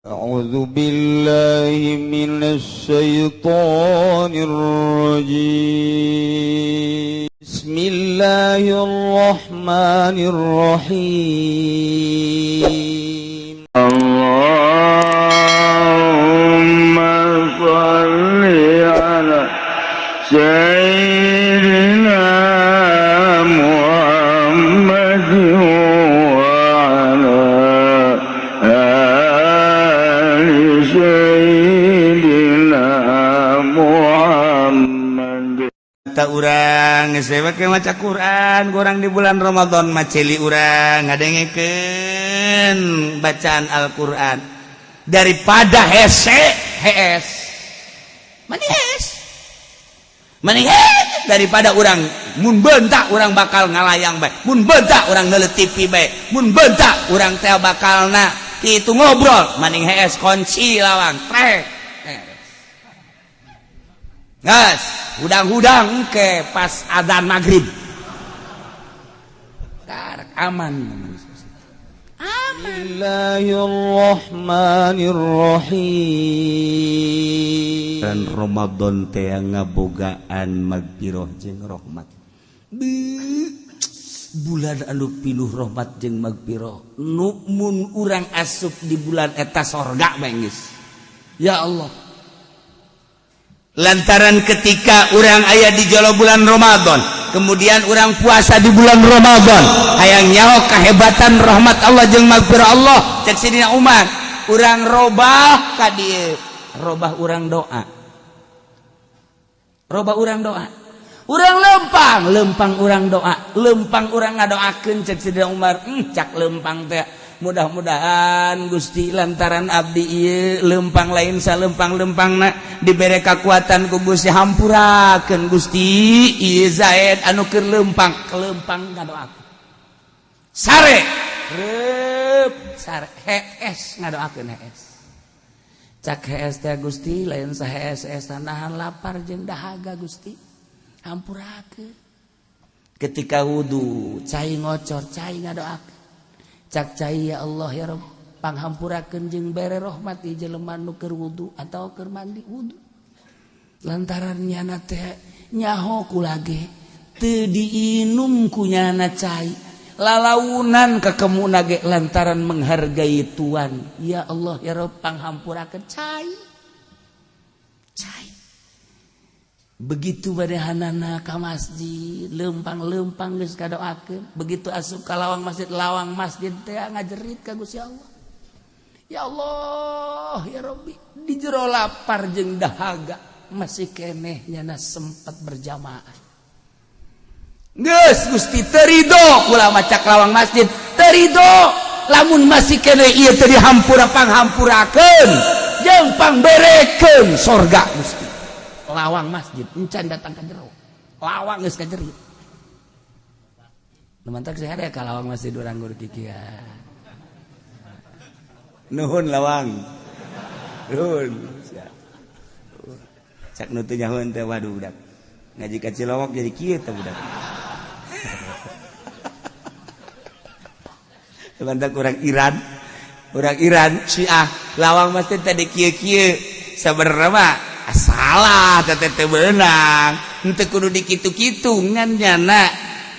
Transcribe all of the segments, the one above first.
أعوذ بالله من الشيطان الرجيم. بسم الله الرحمن الرحيم. اللهم صل على سيدنا محمد وعلى آل سيدنا محمد. Kata urang geus we maca Quran kurang di bulan Ramadan maceli urang ngadengekeun bacaan Al-Qur'an daripada hese hees manis manis daripada urang mun bentak urang bakal ngalayang bae, mun bentak urang neuleut TV bae, mun bentak urang teh bakalna kitu ngobrol. Maning hees, kunci lawang trek. Gas, hudang-hudang ke pas adzan maghrib. Karak aman. بسم الله الرحمن الرحيم. Dan Ramadan teh ngabogaan magfirah jeung rahmat. Bulan anu pinuh rahmat jeung magfirah. Nu mun urang asup di bulan eta sorga bae geus. Ya Allah. Lantaran ketika urang aya di jolo bulan Ramadan, kemudian urang puasa di bulan Ramadan, hayang nyaho kehebatan rahmat Allah jeung magfirah Allah, cek Sidina Umar, urang robah ka dieu, robah urang doa, robah urang doa, urang lempang lempang urang doa, lempang urang ngadoakeun. Cek Sidina Umar, cak lempang teh, mudah-mudahan Gusti, lantaran abdi ieu lempang lain salempang-lempangna, dibere kekuatan ku Gusti, hampurakeun Gusti ieu Zaid anu keur lempang kelempang ngadoakeun. Sare reup sare, hees ngadoakeun, hees. Cak hees teh, Gusti, lain sahees hees nahan lapar jeung dahaga, Gusti hampurakeun. Ketika wudu, cai ngocor, cai ngadoakeun. Cak cai, ya Allah, ya Rob, panghampurakeun jeung bere rahmat di jelema nu keur wudu atau keur mandi wudu, lantaran nyana teh nyaho kulage teu diinum ku nyana cai, lalaunan kakemuna ge lantaran menghargai tuan. Ya Allah, ya Rob, panghampurakeun. Cai cai begitu badehanana ka masjid, lempang-lempang geus kadoakeun. Begitu asup ka lawang masjid, lawang masjid teh ngajerit ka Gusti Allah, ya Allah, ya Rabbi, di jero lapar jeung dahaga masih keneh nyana sempat berjamaah. Geus Gusti, teu ridho kula. Cak lawang masjid, teu ridho lamun masih keneh ieu teu dihampura. Panghampurakeun jeung pangberekeun sorga, Gusti. Lawang masjid encan datang ke jero, lawang geus kajerit. Nu mantak sehat ya ka lawang masjid urang guru kikian. Nuhun lawang, nuhun. Cak nu teu nyahoeun teh, waduh, budak ngaji ka Cilowok jadi kieu teh budak. Mantak urang Iran, urang Iran Syiah, lawang masjid tadi kieu-kieu. Sabenerna mah salah, teh teu beunang, henteu kudu dikitu-kitu. Ngan nyana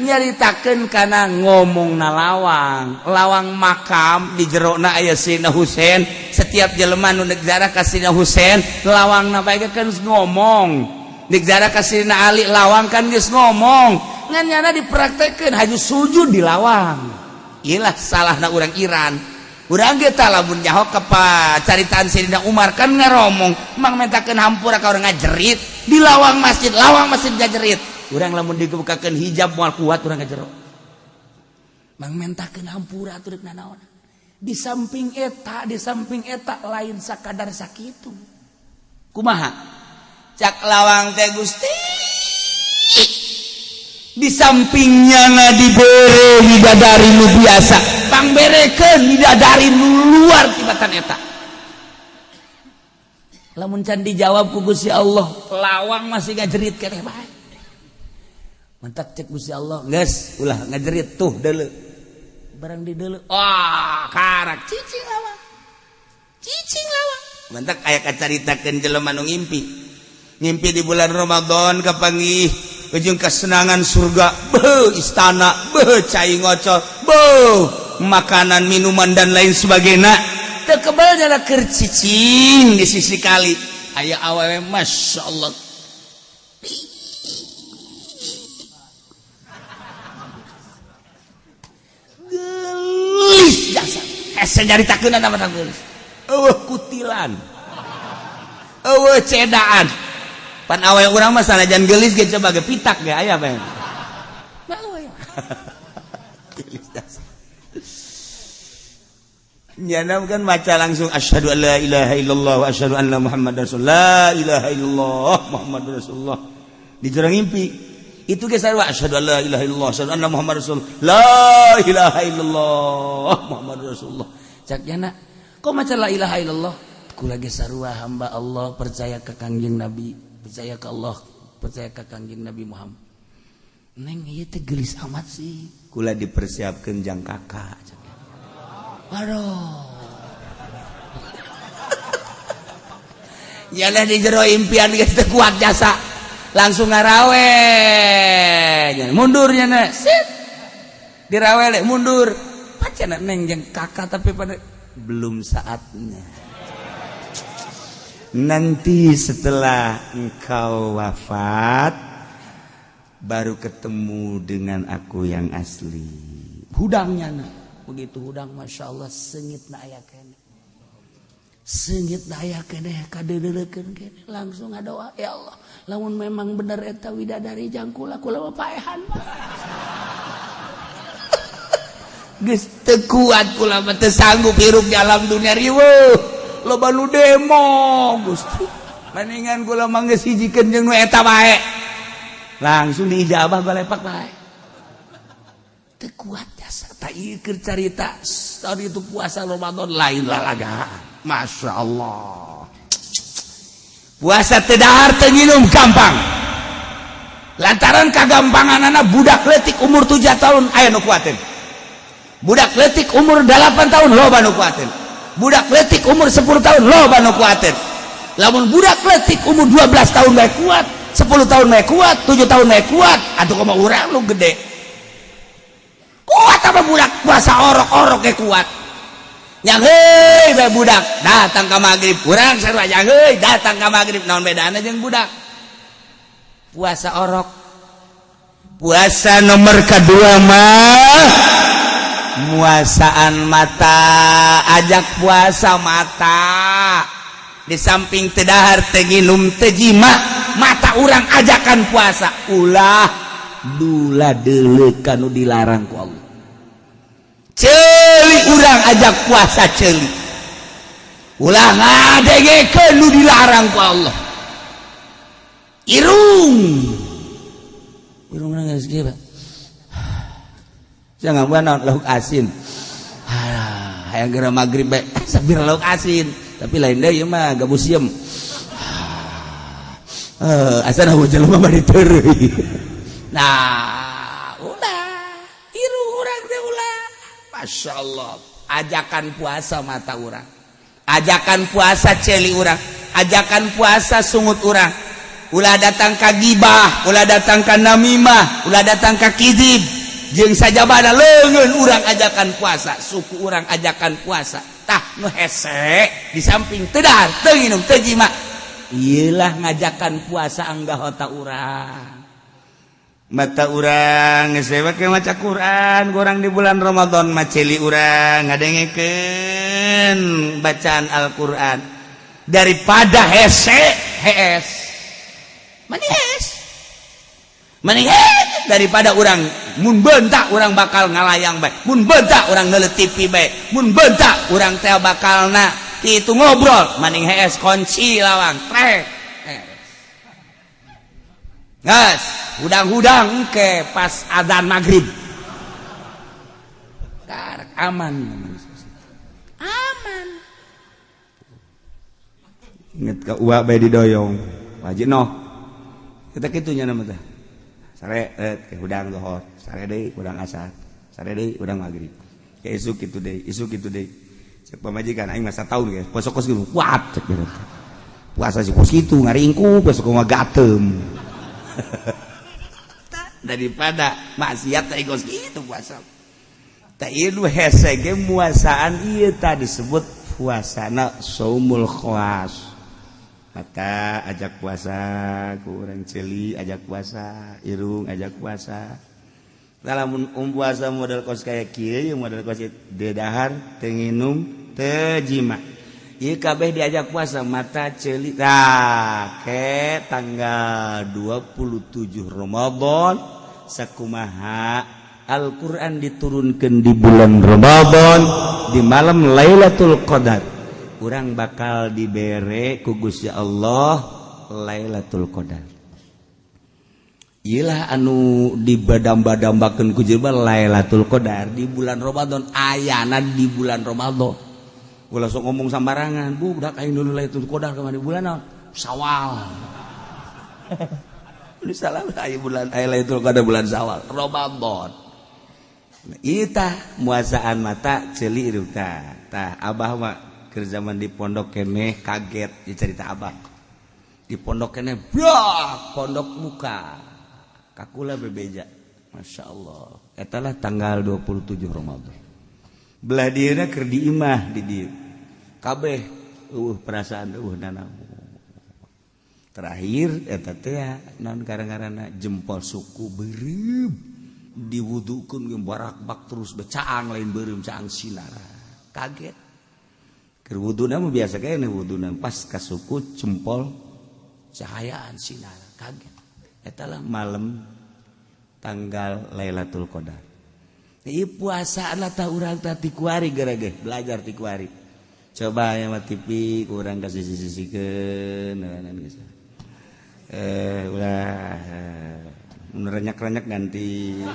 nyaritakeun kana ngomong na lawang, lawang makam di jerona aya Sayyidina Husain. Setiap jelema nu deuk ziarah ka Sayyidina Husain, lawangna bae kan ngomong. Deuk ziarah ka Sayyidina Ali, lawang kan geus ngomong. Ngan nyana dipraktekeun haju sujud di lawang. Iyalah salahna urang Iran. Urang ge tah lamun nyaho ka caritaan Sayyidina Umar kan ngaromong mang mentakeun hampura ka urang ngajerit di lawang masjid, lawang masjid ngajerit. Urang lamun dibukakeun hijab moal kuat urang ngajero. Mang mentakeun hampura atuh rek nanaon. Di samping eta, di samping eta lain sakadar sakitu. Kumaha? Cak lawang teh, Gusti, di sampingnya na dibere bidadari nu biasa, pangberekeun bidadari nu luar tibatan eta. Lamun can dijawab ku Gusti Allah, lawang masih ngajerit keneh bae. Mantak cek Gusti Allah, geus ulah ngajerit, tuh deuleu. Barang di deuleu, wah, karak cicing lawang. Cicing lawang. Mantak aya kacaritakeun jelema nu ngimpi. Ngimpi di bulan Ramadan kapanggih ujung kesenangan surga, beuh istana, beuh cai ngocor, beuh makanan, minuman dan lain sebagainya. Teu kebal nyala keur cicing di sisi kali. Aya awewe Masya Allah. Gelis jasa. Hese nyaritakeun nama gelis. Eueuh kutilan. Eueuh cedaan. Pan awewe urang mah sanajan gelis ge coba ge pitak ge aya bae. Malu aya. Gelis jasa. Nyana kan baca langsung asyhadu an la ilaha illallah wa asyhadu anna muhammadar rasulullah, la ilaha illallah muhammadur rasulullah. Di jero ngimpi itu ge sarua asyhadu an la ilaha illallah asyhadu anna muhammadar rasulullah, la ilaha illallah muhammadur rasulullah. Cak jana kok maca la ilaha illallah? Kula ge sarua hamba Allah, percaya ka Kangjeng Nabi, percaya ka Allah, percaya ka Kangjeng Nabi Muhammad. Neng ieu teh geulis amat sih. Kula dipersiapkeun jang kakak. Aduh. Yalah di jero impian geus teu kuat jasa. Langsung ngarawe. Mundur nya sit. Dirawele mundur. Pacana neng jeung kakak tapi pada belum saatnya. Nanti setelah engkau wafat baru ketemu dengan aku yang asli. Hudangnya na. Begitu hudang Masya Allah sengit na aya kene. Sengit na aya kene kadeuleukeun kene langsung ngadoa ya Allah lamun memang bener eta widadari jang kula kula mah paehan. Geus teu kuat kula mah teu sanggup hirup di alam dunia riweuh. Loba nu demo Gusti. Mendingan kula mah geus hijikeun jeung nu eta bae. Langsung diijabah balepak bae. Teu kuat jasa tak ieu keur carita tadi itu puasa Ramadan lain lalagaan. Masya Allah. Puasa teu dahar teu nginum gampang. Lantaran kagampanganana budak leutik umur 7 tahun aya nu kuateun. Budak leutik umur 8 tahun loba nu kuateun. Budak leutik umur 10 tahun loba nu kuateun. Lamun budak leutik umur 12 tahun bae kuat, 10 tahun bae kuat, 7 tahun bae kuat, atuh kumaha urang nu gede. Kuat apa budak puasa orok-orok ge kuat. Yang heuy bae budak datang ka magrib, urang sarua yang heuy datang ka magrib, naon bedana jeung budak? Puasa orok. Puasa nomor kedua mah muasaan mata, ajak puasa mata. Di samping teu dahar teu nginum teu jima, mata urang ajakan puasa. Ulah dula deuleuh kanu dilarang ku Allah. Ceuli urang ajak puasa ceuli. Ulah ngadengekeun nu dilarang ku Allah. Irung. Irung geus kieu, Pak. Jangan buat lauk asin. Hayang geura magrib bae sabir lauk asin, tapi lain deui ieu mah gabus sieum. Asana jelema mah diteureuy. Nah, ulah irung urang teh ulah. Masya Allah, ajakan puasa mata urang, ajakan puasa ceuli urang, ajakan puasa sungut urang. Ulah datang ka gibah, ulah datang ka namimah, ulah datang ka kidib. Jeung sajabana leungeun urang ajakan puasa, suku urang ajakan puasa. Tah nu hese di samping teu dahar, teu nginum, teu jima. Ieulah ngajakan puasa anggota urang. Mata urang geus we maca Quran, urang di bulan Ramadan mah ceuli urang ngadengekeun bacaan Al-Qur'an daripada hese hees. Manis. Manis daripada urang mun bentak urang bakal ngalayang bae, mun bentak urang neuleut TV bae, mun bentak urang teh bakalna kitu ngobrol, maning hees kunci lawang trek. Gas, hudang-hudang ke pas azan maghrib. Karek aman. Aman. Inget ke uak bae didoyong. Wajib noh. Kita kitunya nama teh. Sare hudang lohor, sare deui hudang asar, sare deui hudang maghrib. Ke isuk kitu deui, isuk kitu deui. Cek pamajikan aing masa tahun guys, puasa kos gitu kuat cek gitu. Puasa sih kos gitu ngaringku, puasa kumaha gatem. Daripada maksiat teh kos gitu puasa. Tah ieu nu hese ge muasaan ieu tah disebut puasana saumul khawas. Mata ajak puasa, ku urang ceuli ajak puasa, irung ajak puasa. Lamun puasa model kos kayak kieu, model kos teu dahar, teu nginum, teu jima. Ieu kabeh diajak puasa mata ceuli. Tah, ke tanggal 27 Ramadan sakumaha Al-Qur'an diturunkeun di bulan Ramadan di malam Lailatul Qadar. Urang bakal dibere ku Gusti Allah Lailatul Qadar. Iyalah anu dibadamba-dambakeun ku jelema Lailatul Qadar di bulan Ramadan, ayana di bulan Ramadan. Ulah sok ngomong sambarangan, bu budak aing dulu Lailatul Qadar kemana di bulan naon? Syawal. Lu salah aya bulan aya Lailatul Qadar bulan Syawal, Ramadan. Ieu tah muasaan mata ceuli hirup tah. Tah abah mah keur zaman di pondok keneh kaget dicerita abah. Di pondok keneh brak pondok muka. Kakula bebeja. Masya Allah. Etalah tanggal 27 Ramadan. Belah dieuna keur di imah di dieu. Kabeh eueuh perasaan eueuh nanaon. Terakhir eta teh naon gara-garana jempol suku beureum diwudukeun ge barakbak terus becaang lain beureum caang sinara. Kaget. Keur wuduna mah biasa kene wuduna pas ka suku jempol cahayaan sinara kaget. Etalah malam tanggal Lailatul Qadar. Ieu puasa lah tah urang tah ti kuari gerege belajar ti kuari. Coba aya mah TV ku urang ka sisi-sisikeun geus. Ulah mun renyak-renyak ganti.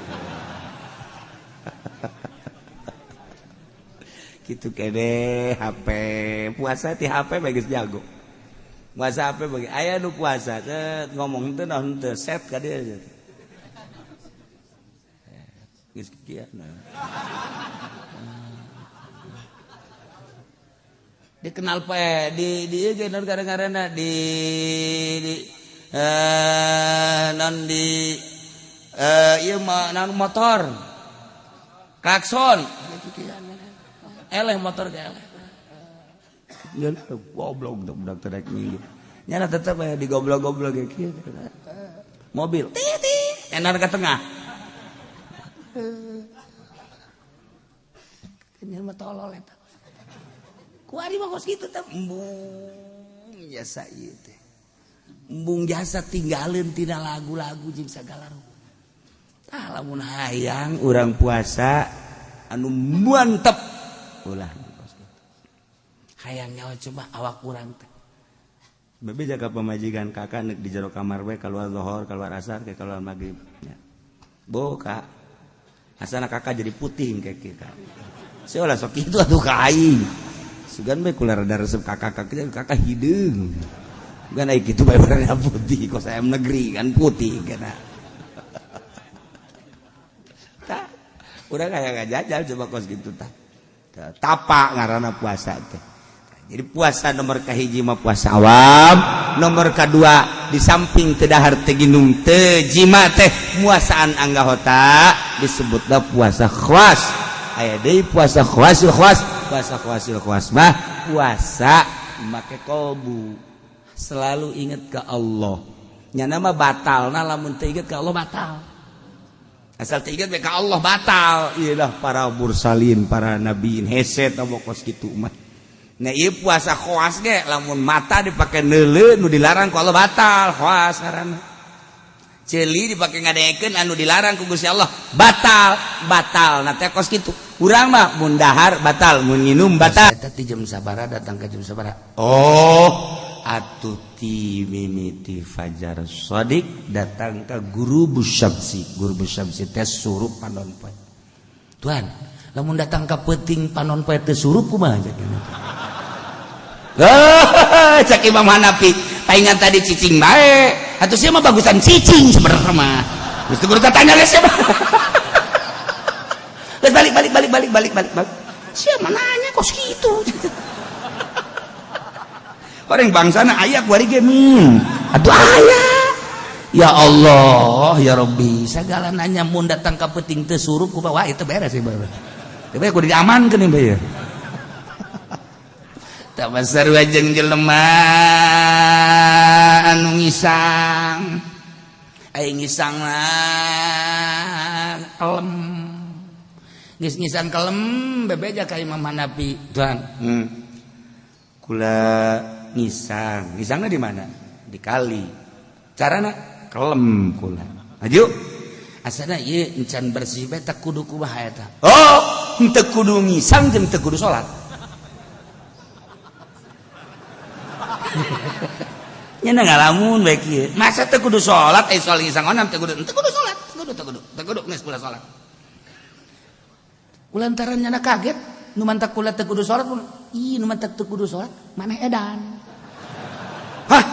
Kitu kene HP puasa ti HP bae geus jago. Puasa HP bagi aya nu puasa set ngomong teu naon teu set ka dieu. Geus kieu nah. Dikenal pae di ieu ge naon gara-garana di non di ieu mah naon motor. Klakson. Eleh motor ge eleh. Goblok budak terek minggu. Nyana tetep aya di goblok-goblok ge kieu. Mobil titik enar ke tengah. Kenyal mah tolol eta. Kuari mah kos kitu teh embung jasa ieu teh. Embung jasa tinggalin tina lagu-lagu jeung sagala rupa. Tah lamun hayang urang puasa anu mantep ulah hayang nyawa coba awak urang teh. Bebe jaga pamajikan kakak nek di jero kamar we keluar zuhur, keluar asar, ke keluar maghrib. Ya. Bo kak, asana kakak jadi putih kayak kita. Saya ulah sok itu atuh ka aing. Sugan bae kula rada resep kakak kakak kakak hideung. Bukan ai kitu bae warna putih kos ayam negeri kan putih kana. Tah, urang aya ngajajal coba kos kitu tah. Tapa ngaranna puasa teh. Jadi puasa nomor kahiji mah puasa awam, nomor kedua di samping teu dahar teu ginum teu jima teh muasaan anggahota disebutna puasa khawas. Aya deui puasa khawasil khawas, puasa khawasil khawas mah puasa make kolbu. Selalu ingat ke Allah. Nyana mah batalna lamun teu inget ka Allah batal. Asal teu inget ka Allah batal. Iyalah para mursalin, para nabiin hese tah kos kitu mah. Nah ieu puasa khawas ge lamun mata dipake neuleu nu dilarang ku Allah batal khawas ngaranna. Ceuli dipake ngadengekeun anu dilarang ku Gusti Allah batal, batal. Nah teh kos kitu. Urang mah mun dahar batal, mun nginum batal. Eta ti jam sabaraha datang ka jam sabaraha? Oh, atuh ti mimiti fajar shadiq datang ka guru busyamsi. Guru busyamsi teh surup panon poe. Tuan, lamun datang ka peuting panon poe teu surup kumaha cek? Cek Imam Hanafi, paingan tadi cicing bae. Atuh sia mah bagusan cicing sebenarnya mah. Geus kudu tanya geus sia. Geus balik balik balik balik balik balik balik. Siapa nanya kos kitu? Orang bangsana aya kuari ge min. Atuh aya. Ya Allah, ya Rabbi, segala nanya mun datang ka peuting teu surup kumaha, wah itu beres sih bae. Teu bae kudu diamankeun ieu bae. Tah sarua jeung jelema anu ngisang. Ai ngisang mah kelem. Geus ngisang kelem bebeja ka Imam Hanafi. Tuhan, Kula ngisang. Ngisangna di mana? Di kali. Carana kelem kula. Maju. Asana ieu encan bersih bae teh kudu kumaha eta? Oh, henteu kudu ngisang jeung teu kudu salat. Nya ngalamun bae kieu. Masa teu kudu salat ai soal ngisang onam teu kudu salat. Teu kudu geus kula salat. Kulantaran nyana kaget nu mantak kula teu kudu salat, ih nu mantak teu kudu salat maneh edan. Hah?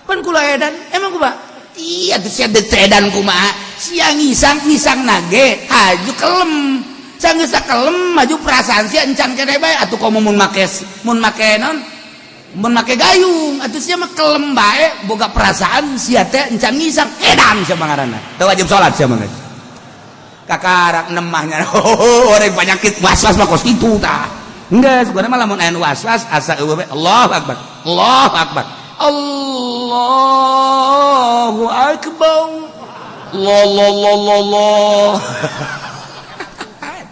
Pan kula edan, emang kumaha? Iya teu sia teu edan kumaha? Sia ngisang ngisang nage haju kelem. Sanggeus kelem maju perasaan sia encan kene bae atuh komo mun make naon? Mun make gayung atuh sia mah kelem bae boga perasaan sia teh encan ngisang edan sia mangaranna. Teu wajib salat sia mah geus. Kakarak nemahnya orang penyakit was-was mah kos kitu tah. Geus gua mah lamun aya nu was-was asa eueuh bae Allahu akbar. Allahu akbar. Allahu akbar. La la la la la.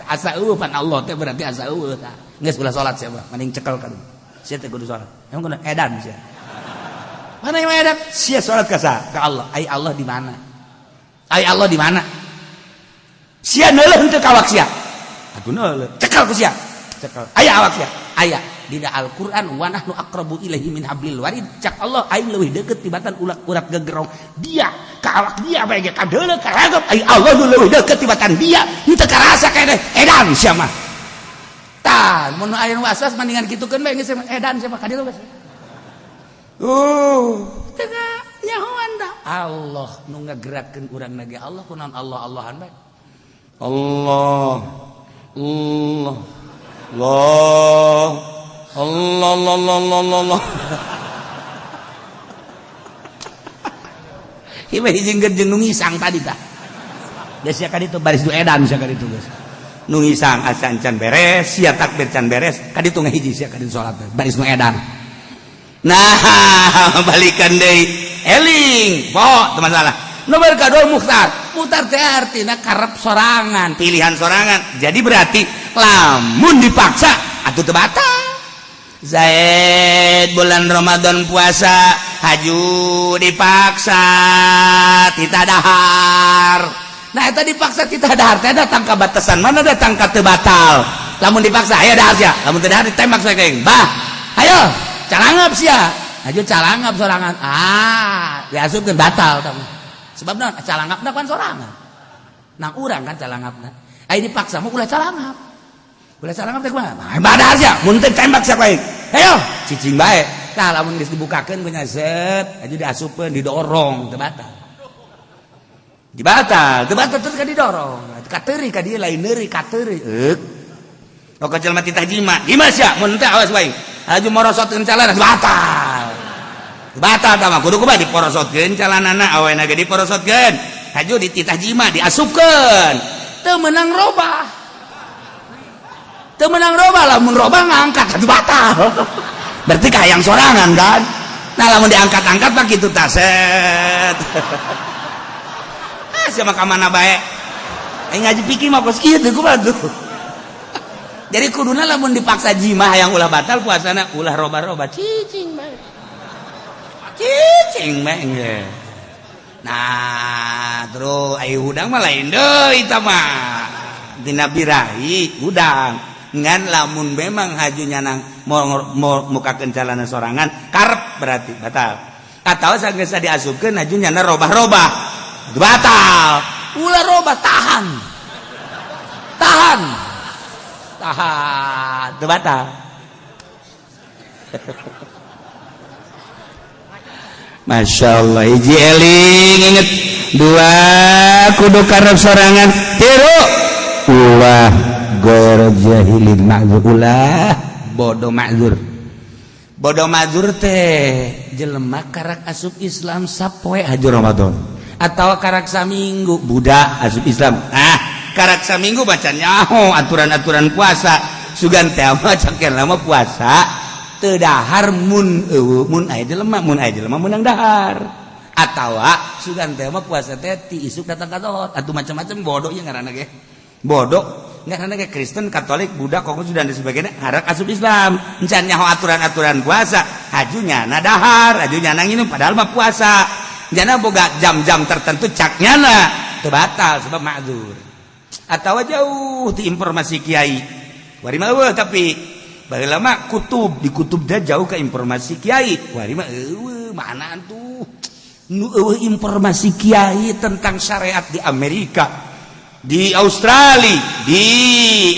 Asa eueuh pan Allah teh berarti asa eueuh tah. Geus ulah salat sia mah mending cekel kan. Sia teh kudu salat. Emang kudu edan sia. Mana yang edan? Sia salat ka saha? Ka Allah. Ai Allah di mana? Ai Allah di mana? Sia neuleuh henteu ka awak sia. Atuh neuleuh. Cekel ku sia. Cekel. Aya awak sia. Aya dina Al-Qur'an wa nahnu aqrabu ilaihi min hablil warid. Cak Allah aing leuwih deukeut tibatan urat gegerong. Dia ka awak dia bae ge kadeuleuh karagep ai Allah nu leuwih deukeut tibatan dia. Henteu karasa keneh edan sia mah. Tah, mun aya nu waswas mendingan kitukeun bae geus edan sia mah ka dieu geus. Teu nyahoan da. Allah nu ngagerakkeun urang ge Allah kunaon Allah Allahan bae. Allah Allah Allah Allah Allah Allah Allah. Ieu mah hijingkeun jeung nu ngisang tadi tah. Geus sia ka ditu baris nu edan sia ka ditu geus. Nu ngisang asa can beres, sia takbir can beres, ka ditu ngahiji sia ka ditu salat baris nu edan. Nah, balikan deui. Eling, po, teu masalah. Nomor kedua mukhtar. Mukhtar teh artina karep sorangan, pilihan sorangan. Jadi berarti lamun dipaksa atuh teu batal. Zaid bulan Ramadan puasa haju dipaksa tita dahar. Nah eta dipaksa tita dahar teh datang ka batasan mana datang ka teu batal. Lamun dipaksa aya dahar sia, lamun teu dahar ditembak saking. Bah, ayo calangap sia. Haju calangap sorangan. Ah, diasupkeun batal tah. Sebab naon calangapna kan sorangan. Nah urang kan calangapna. Ai dipaksa mah ulah calangap. Ulah calangap teh kumaha? Badar sia, mun teu tembak sia bae. Ayo, cicing bae. Tah lamun geus dibukakeun punya set, aju diasupkeun didorong teu batal. Dibatal, teu batal terus ka didorong. Kateuri ka dieu lain neuri kateuri. Euk. Oh kecil mati tah jima. Gimana sia? Mun teu awas bae. Aju morosotkeun calana batal. Batal tah mah kudu kumaha diporosotkeun calanana awena ge diporosotkeun. Haju dititah jima diasupkeun. Teu meunang robah. Teu meunang robah lamun robah ngangkat atuh batal. Berarti kahayang sorangan kan? Nah lamun diangkat-angkat mah kitu tah set. Ah sia mah ka mana bae? Eh ngaji fikih mah kos kieu kumaha tuh. Jadi kuduna lamun dipaksa jima hayang ulah batal puasana ulah roba-roba cicing bae. Cicing bae. Nah, terus ayo hudang mah lain deui eta mah. Dina birahi hudang. Ngan lamun memang haju nyanang mukakeun calana sorangan karep berarti batal. Atawa sageus diasupkeun haju nyana robah-robah. Batal. Ulah robah tahan. Tahan. Tahan, teu batal. Masya Allah, hiji eling inget, dua kudu karep sorangan, tilu ulah Ghaira jahilin ma'dzur, ulah bodoh ma'dzur. Bodoh ma'dzur teh jelema karak asup Islam sapoe haju Ramadan atau karak saminggu budak asup Islam. Ah, karak saminggu baca nyaho aturan-aturan puasa, sugan teh mah caker lama puasa teu dahar mun eueuh, mun aya jelema, mun aya jelema meunang dahar, atawa sugan teh mah puasa teh ti isuk datang ka zohor atau macam-macam. Bodoh ieu ngaranna ge, bodoh ngaranna ge. Kristen, Katolik, Buddha, Konghucu, dan sebagainya harak asup Islam, encan nyaho aturan-aturan puasa, haju nyana dahar, haju nyana nginum, padahal mah puasa nyana boga jam-jam tertentu, cak nyana teu batal sebab ma'dzur. Atau jauh di informasi kiai, wari mah eueuh, tapi baheula mah kutub di kutub dia jauh ke informasi kiai, wari mah eueuh. Mana tuh nu eueuh informasi kiai tentang syariat? Di Amerika, di Australia, di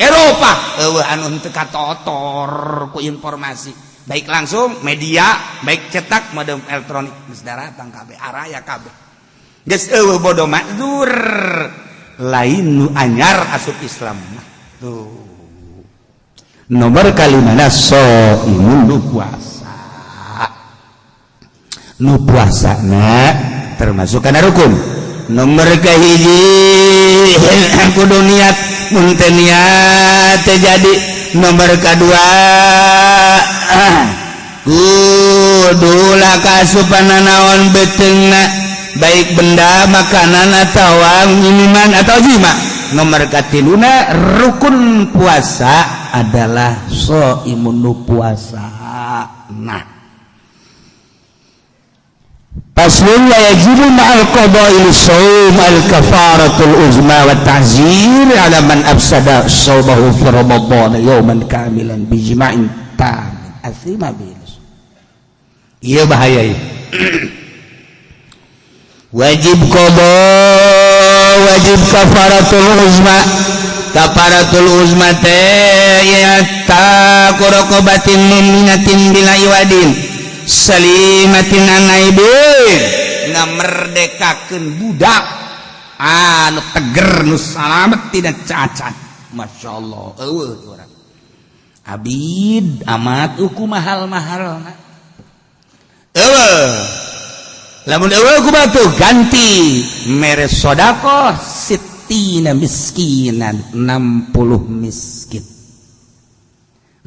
Eropa eueuh anu henteu katotor ku informasi, baik langsung media, baik cetak maupun elektronik, geus daratang kabeh, araya kabeh, geus eueuh bodoh makdzur. Lain nu anyar asup Islam mah. Tuh, nomor kalimana shaimun, nu puasa. Nu puasa na termasuk kana rukun. Nomor kahiji kudu niat, mun teu niat teu jadi. Nomor kadua kudu ulah kaasupan naon beuteungna, baik benda makanan atau minuman atau jima. Nomor katiluna, rukun puasa adalah shaimun, nu puasa. Nah, faslun wa yajibu ma'al qada'i lis-shaum al-kafaratul uzma wa ta'zir ala man afsada shaumahu fi Ramadan yawman kamilan bi jima'in tam athima bil. Iya, bahaya ya. Wajib qada, wajib kafaratul uzma. Kafaratul uzma teh i'taqu raqabatin mu'minatin bila iwadin salimatin an aibin, ngamerdekakeun budak anu teger, nu salamet, tidak cacat. Masya Allah, eueuh urang abid amat uku mahal-mahal eueuh. Lamun eueuh kumaha tuh? Ganti mere sedekah sittina miskinan, 60 miskin.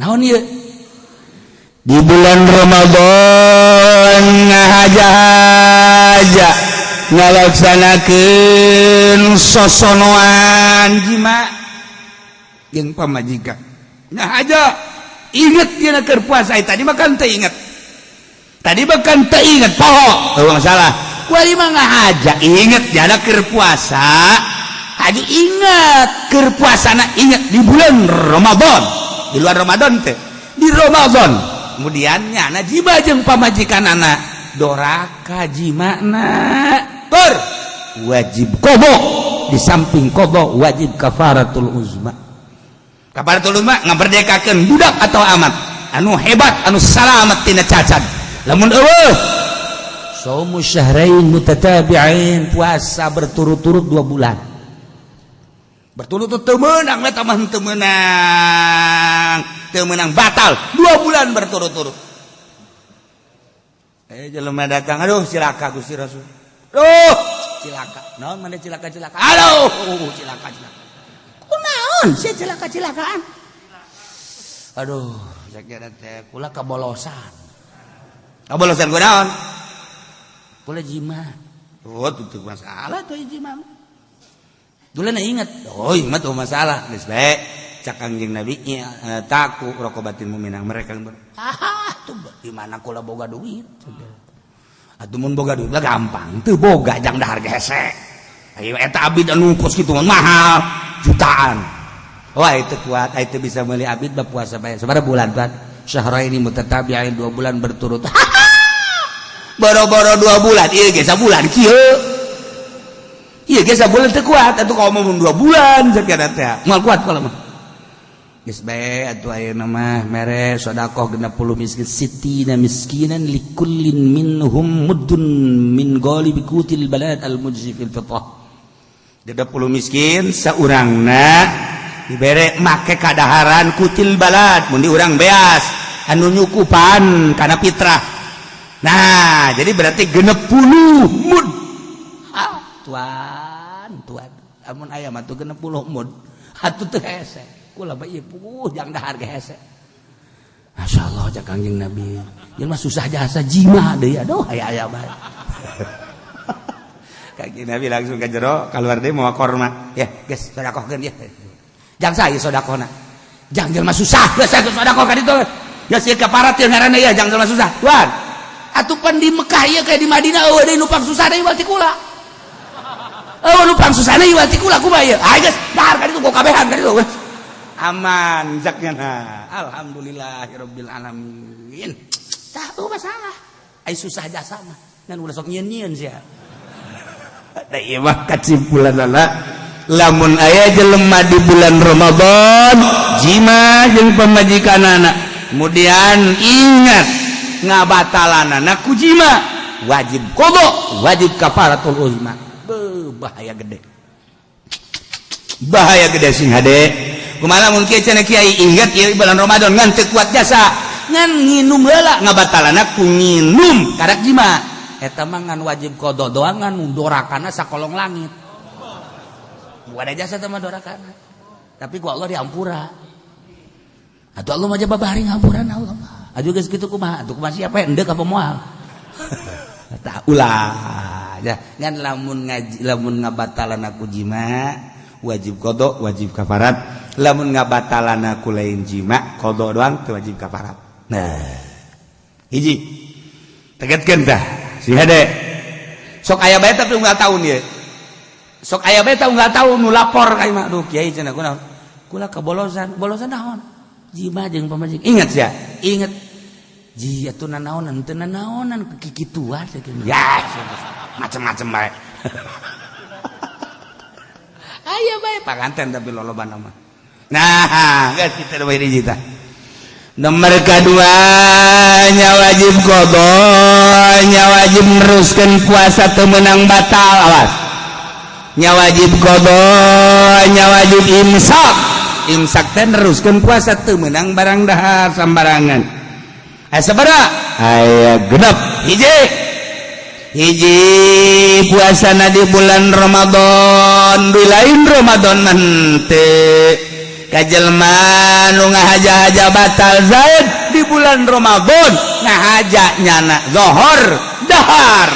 Naon ieu? Di bulan Ramadan ngahaja-haja ngalaksanakeun sosonoan jima jeung pamajikan, ngahaja, inget dina keur puasa. Tadi mah kan teu inget, tadi mah kan teu inget, poho, eueuh masalah. Kuari mah ngahaja inget jana keur puasa, haju inget keur puasana, inget di bulan Ramadan, di luar Ramadan teh, di Ramadan kemudian nyana jima jeung pamajikan, anak doraka jimana ber wajib qada. Di samping qada wajib kafaratul uzma. Kafaratul uzma ngamerdekakeun budak atau amat anu hebat, anu salamet tina cacat. Lamun eueuh, saumu syahrain mutatabi'ain, puasa berturut-turut 2 bulan berturut-turut. Teu meunang eta mah, teu meunang, teu meunang, batal 2 bulan berturut-turut. Eh, jelema datang, "Aduh, cilaka, Gusti Rasul, aduh, cilaka." "Naon mana cilaka cilaka?" "Aduh, cilaka cilaka." "Kunaon sia cilaka cilakaan?" "Aduh, saya kira teh kula kabolosan." "Kabolosan kunaon?" "Kula jima." "Oh, itu masalah tuh jima." Dulu na ingat, oh ingat tuh masalah. Geus bae, cak Kangjeng Nabi i'taqu raqabatin mu'minah, mereka ber ah tuh di mana kula boga duit? Atuh mun boga duit lah gampang, teu boga jang dahar hese. Ayo eta abid anu kos kitu mahal jutaan. Wah, itu kuat, itu bisa beli abid bah puasa bae. Sabaraha bulan tuan? Syahraini mutatabi'ain, 2 bulan berturut. Boro-boro 2 bulan, ieu ge sabulan kieu. Ieu ge sabulan teu kuat, atuh kalau mau 2 bulan sakieu teh. Moal kuat kalau mah. Geus bae atuh, ayeuna mah mere sedekah 60 miskin, sittina miskinan likullin minhum muddun min ghalibi qutil balad al mujzi fil fitrah. 60 miskin, saurangna Dibere make kadaharan qutil balad, mun di urang beas anu nyukupan kana fitrah. Nah, jadi berarti 60 mud. Ah, tuan tuan, amun aya mah tuh 60 mud atuh teu hese. Kula mah ieu puguh jang dahar ge hese. Masya Allah, cak Kangjeng Nabi. Ieu mah susah jasa jima deui, aduh, aya aya bae. Kangjeng Nabi langsung ke jero, keluar deui mawa korma. Ya, geus sedekahkeun ya. Jang saya sedekahna. Jang jelema susah, geus saya sedekah ka ditu. Ya sieun kaparat ieu ngaranna ya jang jelema susah. Tuan. Atuh pan di Mekah ieu kayak di Madinah eueuh deui nupang susah deui ti kula. Eueuh nupang susah deui ti kula kumaha ieu? Ah, geus dahar ka ditu, kabehan ka ditu. Aman zaknya, nah. Alhamdulillahirabbil alamin. Tah, oh masalah. Ai susah jasa mah. Ngan ulah sok nyieun-nyieun sia. Da ieu mah kasimpulanana, lamun aya jelema di bulan Ramadan jima jeung pamajikanana, kemudian ingat ngabatalanana ku jima, wajib qada, wajib kafaratul uzma. Beuh, bahaya gede, bahaya gede. Sing hade kumaha mun kieu cenah, kiai, ingat ieu bulan Ramadan ngan teu kuat jasa, ngan nginum heula, ngabatalanna ku nginum karak jima, eta mah ngan wajib qada doang, ngan dorakana sakolong langit. Bukan jasa mah dorakana, tapi ku Allah diampura atau Allah mah babari ngampuran Allah mah. Atuh geus kitu kumaha atuh, kumaha siapa endek apa moal tak ulah ya. Ngan lamun ngaji, lamun ngabatalan aku jima, wajib qada, wajib kafarat. Lamun ngabatalan aku lain jima, qada doang, teu wajib kafarat. Nah, hiji tegetkeun tah si hade. Sok aya bae, tapi unggal tahun ieu sok aya bae, unggal tahun nu lapor ka imah. "Duh, kiai," cenah, "kunaon kula kebolosan?" "Bolosan naon?" "Jima jeung pamajikan." Ingat ya, ingat ji atuh, nanaonan teu nanaonan kikituan ya, macem-macem bae aya bae panganten, tapi loloba mah. Nah, geus kita bae hiji tah. Nomor keduanya wajib qada, nya wajib neruskan puasa, teu meunang batal. Awas, nya wajib qada, nya wajib imsak. Imsak teh neruskan puasa, teu meunang barang dahar sambarangan. Aya sabaraha? Aya 6. Hiji hiji, puasana di bulan Ramadan. Di lain Ramadan mah henteu. Kajelma nu ngahaja-haja batal. Zaid di bulan Ramadan ngahaja, nyana zohor dahar.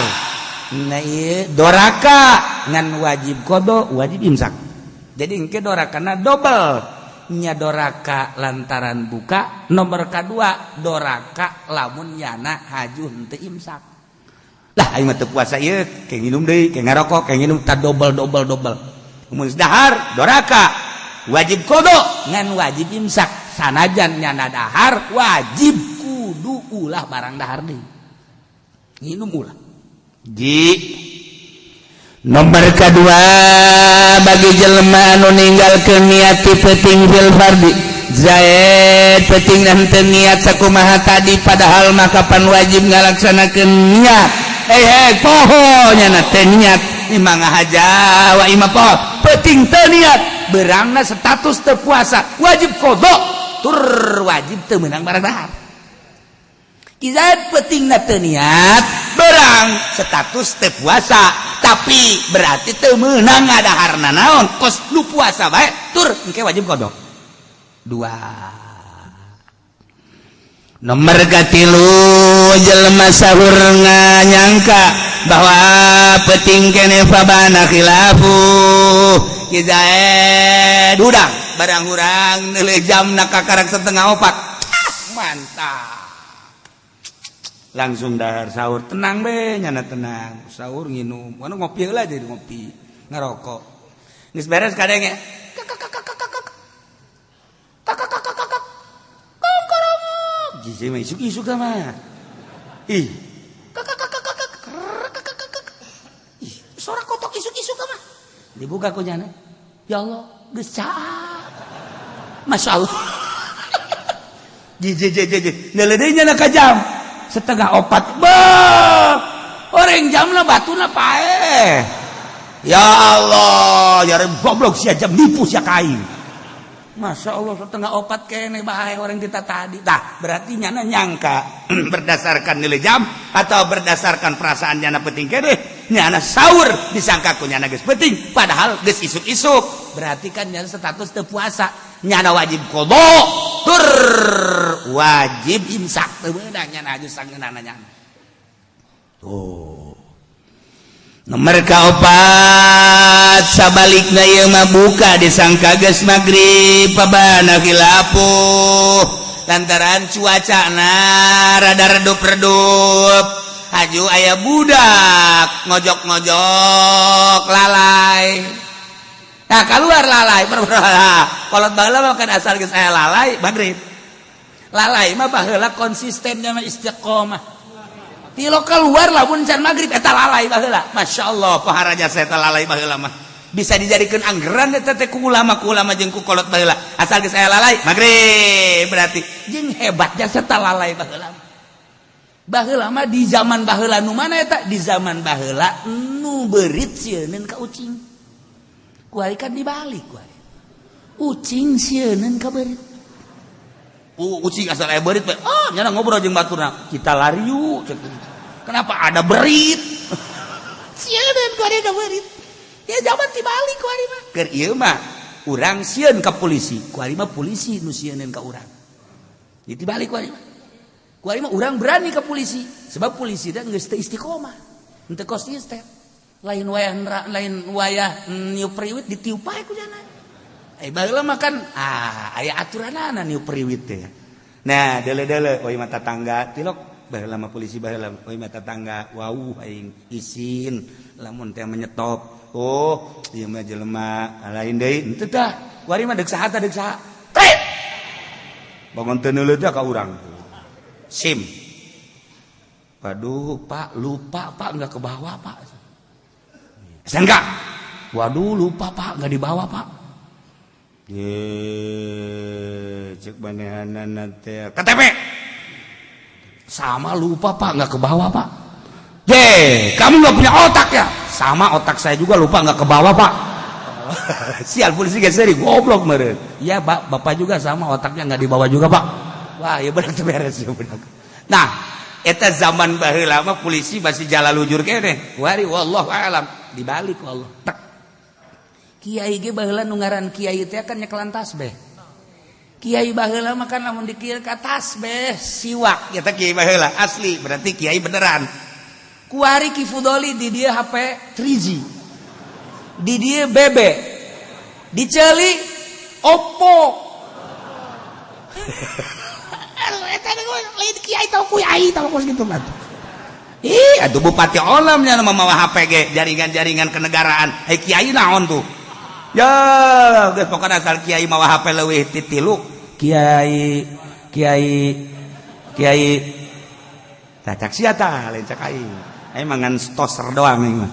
Nah, ieu doraka, ngan wajib qada, wajib imsak. Jadi engke dorakana dobel nya, doraka lantaran buka, nomor kedua doraka lamun nyana haju henteu imsak. Lah, aing mah teu puasa ieu, kayak nginum deui, kayak ngarokok, kayak nginum, ta dobel dobel dobel. Mun dahar doraka, wajib qada, ngan wajib imsak. Sanajan nyana dahar, wajib kudu ulah barang dahar deui, nginum ulah. Ji, nomor kedua, bagi jelema anu ninggalkeun niat ti peuting fil fardi. Zaid peuting henteu niat sakumaha tadi, padahal mah kapan wajib ngalaksanakeun niat. Eh eh, poho nyana teh niat, imah ngahaja wa imah poho peuting teu niat, berangna status teu puasa, wajib qada tur wajib teu meunang barang dahar. Zaid peuting teu niat, berang status teu puasa, tapi berarti teu meunang ngadaharna naon, kos nu puasa bae, tur engke wajib qada. Dua. Nomor katilu, jelema sahur nyangka bahwa peuting kene, fabana khilafu. Kizaid hudang barang hurang, neuleuh jamna kakarak 3.30. Mantap, langsung dahar sahur, tenang be nyana, tenang sahur, nginum mana, ngopi lah, jadi ngopi ngerokok, geus beres kadang ya, kakak kakak kakak gizi mah isuk isuk mah, ih, kakak kakak kakak, ih, suara kotok isuk isuk mah. Dibuka ku nyana, ya Allah, geus caak, masya Allah. Ji ji ji ji, neuleuh nyana ka jam 3.30. Bah, orang jamna batuna paeh. Ya Allah, ya goblok sia, jam nipu sia kain. Masya Allah, 3.30 kene bae orang kita tadi. Tah, berarti nyana nyangka berdasarkan nilai jam atau berdasarkan perasaan nyana penting kene. Nyana sahur disangka ku nyana geus penting, padahal geus isuk-isuk. Berarti kan nyana status teu puasa. Nyana wajib qada tur wajib imsak, teu meunang nyana aju sangeunana nyana. Tuh. Nomor kaopat, sabalikna ieu mah buka disangka geus magrib, pabana khilafuh lantaran cuacana rada redup-redup, haju aya budak ngojok-ngojok lalai. Nah, keluar lalai. Kolot baheula mah kan asal geus aya lalai magrib. Lalai mah baheula konsistennya mah istiqomah. Tilo keluar lamun can maghrib eta lalai baheula. Masya Allah, paharaja saya eta lalai baheula mah. Bisa dijadikan anggaran eta teh ku ulama jeung ku kolot baheula. Asal geus aya lalai maghrib berarti. Jeung hebat jasa eta lalai baheula. Baheula mah di zaman baheula nu mana eta? Di zaman baheula nu beurit sieuneun ka ucing. Kuari kan dibalik kuari. Ucing sieuneun ka beurit. Ucing asal aya beurit we. Oh, nyana ngobrol jeung baturna. Kita lari yuk. Kenapa ada berit? Sieun kuari ada beurit. Ya zaman dibalik kuari mah. Keur ieu mah urang sieun ka polisi. Kuari mah polisi nu sieuneun ka urang. Jadi dibalik kuari mah. Kuari mah urang berani ka polisi sebab polisi teh geus teu istiqomah. Henteu konsisten. Lain wayah lain wayah niup priwit ditiup bae ku jana. Eh, baheula mah kan aya aturanana niup priwit teh. Nah, deule-deule oh mata tangga tilok baheula mah polisi baheula oh mata tangga wau aing isin lamun teh menyetop. Oh, ieu mah jelema lain deui henteu tah. Kuari mah deuk saha tah, deuk saha. Trit. Bangun teu neuleut teh ka urang. SIM. Waduh, Pak, lupa Pak, enggak kebawa Pak. STNK. Waduh, lupa Pak, enggak dibawa Pak. Ye, cek manehanana teh KTP. Sama lupa Pak, nggak kebawa Pak. Ye, kamu nggak punya otak ya? Sama, otak saya juga lupa nggak kebawa Pak. Sial, polisi geus seri goblok meureun. Iya Pak, Bapak juga sama otaknya nggak dibawa juga Pak. Wah, ya benar beres ya benar. Nah, eta zaman baheula mah polisi masih jalan lujur kene. Wari wallahu alam dibalik Allah. Tek. Kiai ge baheula nu ngaran kiai teh kan nyekelan tasbih. Kiai baheula mah kan lamun dikir ka tasbih siwak eta kiai baheula asli berarti kiai beneran. Kuari Ki Fudoli di dia HP 3G. Di dia BB. Diceli Oppo. Eta lain kiai tau kiai tau kos kitu mah. Ih, atuh bupati olamnya mah mawa HP ge jaringan-jaringan kenegaraan. Hei kiai naon tuh? Ya, geus pokona asal kiai mawa HP leuwih ti tilu. Kiai kiai kiai tah cak sia tah lain cak aing. Aing mah ngan toser doang aing mah.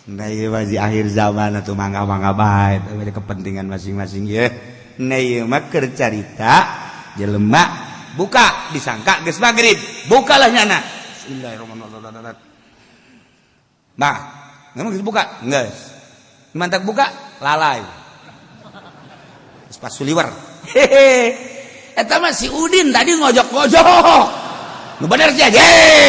Nah, ieu mah di akhir zaman atuh mangga-mangga bae ada kepentingan masing-masing ye. Nah, ieu mah keur carita jelema buka disangka geus magrib, bukalah nyana. Bismillahirrahmanirrahim. Nah, memang geus buka? Geus. Mantak buka lalai. Geus pas suliwer. Hehe. Eta mah si Udin tadi ngojok-ngojok. Nu bener sih aja,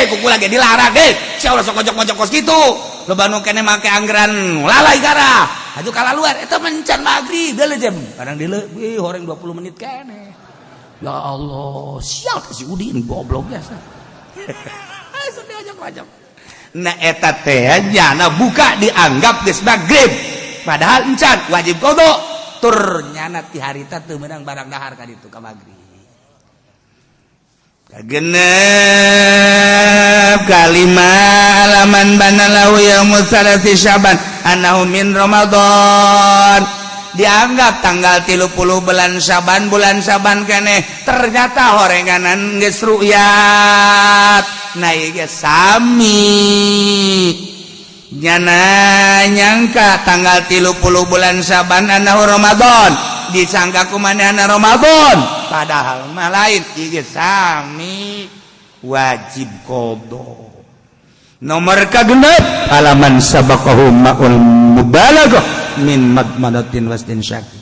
kuku lagi dilarang deh. Si Allah sok ngojok-ngojok kos kitu. Loba nu kene make anggaran lalai gara. Aju kalaluar eta mencan maghrib deuleu jam. Kadang deuleu, wih horeng 20 menit kene. Ya Allah, sial si Udin goblok biasa. Sedih ngojok-ngojok. Nah, eta teh nyana buka dianggap geus maghrib. Padahal encan wajib qada. Tur nyana ti harita teu meunang barang dahar ka ditu ka maghrib. Kagenep kalima, alaman bana lahu yaumus salasi Syaban annahu min Ramadan, dianggap tanggal 30 bulan Syaban, bulan Syaban kene, ternyata horenganan geus ru'yat. Nah, ieu sami nyana nyangka tanggal 30 bulan Syaban annahu Ramadan, disangka ku manehna Ramadan, padahal mah lain. Ieu sami wajib qada. Nomor kagenep, halaman sabaqahu ma'ul mubalaghah. Min madmadatin wastinsyaqi.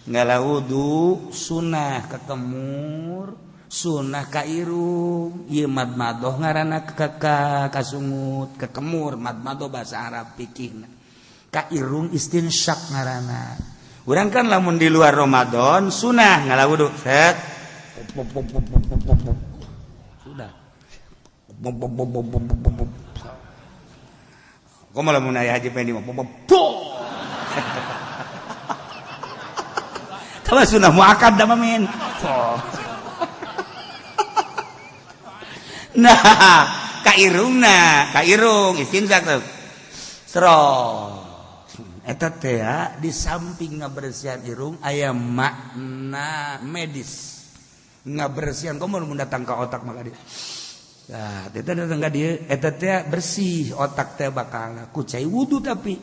Ngala wudu sunah kekemur, sunah ka irung. Ieu madmadoh ngaranna ka kasungut, kekemur madmadoh bahasa Arab fikihna. Ka irung istinsyak ngaranna. Urang kan lamun di luar Ramadan sunah ngala wudu set. Sudah. Komo lamun aya Haji Pendi mah. Kalau sunnah muakkad da mah min. Nah, ka irungna, ka irung istinsak tuh. Sero. Eta teh di samping ngabersihan irung aya makna medis. Ngabersihan komo mun datang ka otak maka dia. Nah, eta datang ka dieu eta teh bersih otak teh bakal ku cai wudu tapi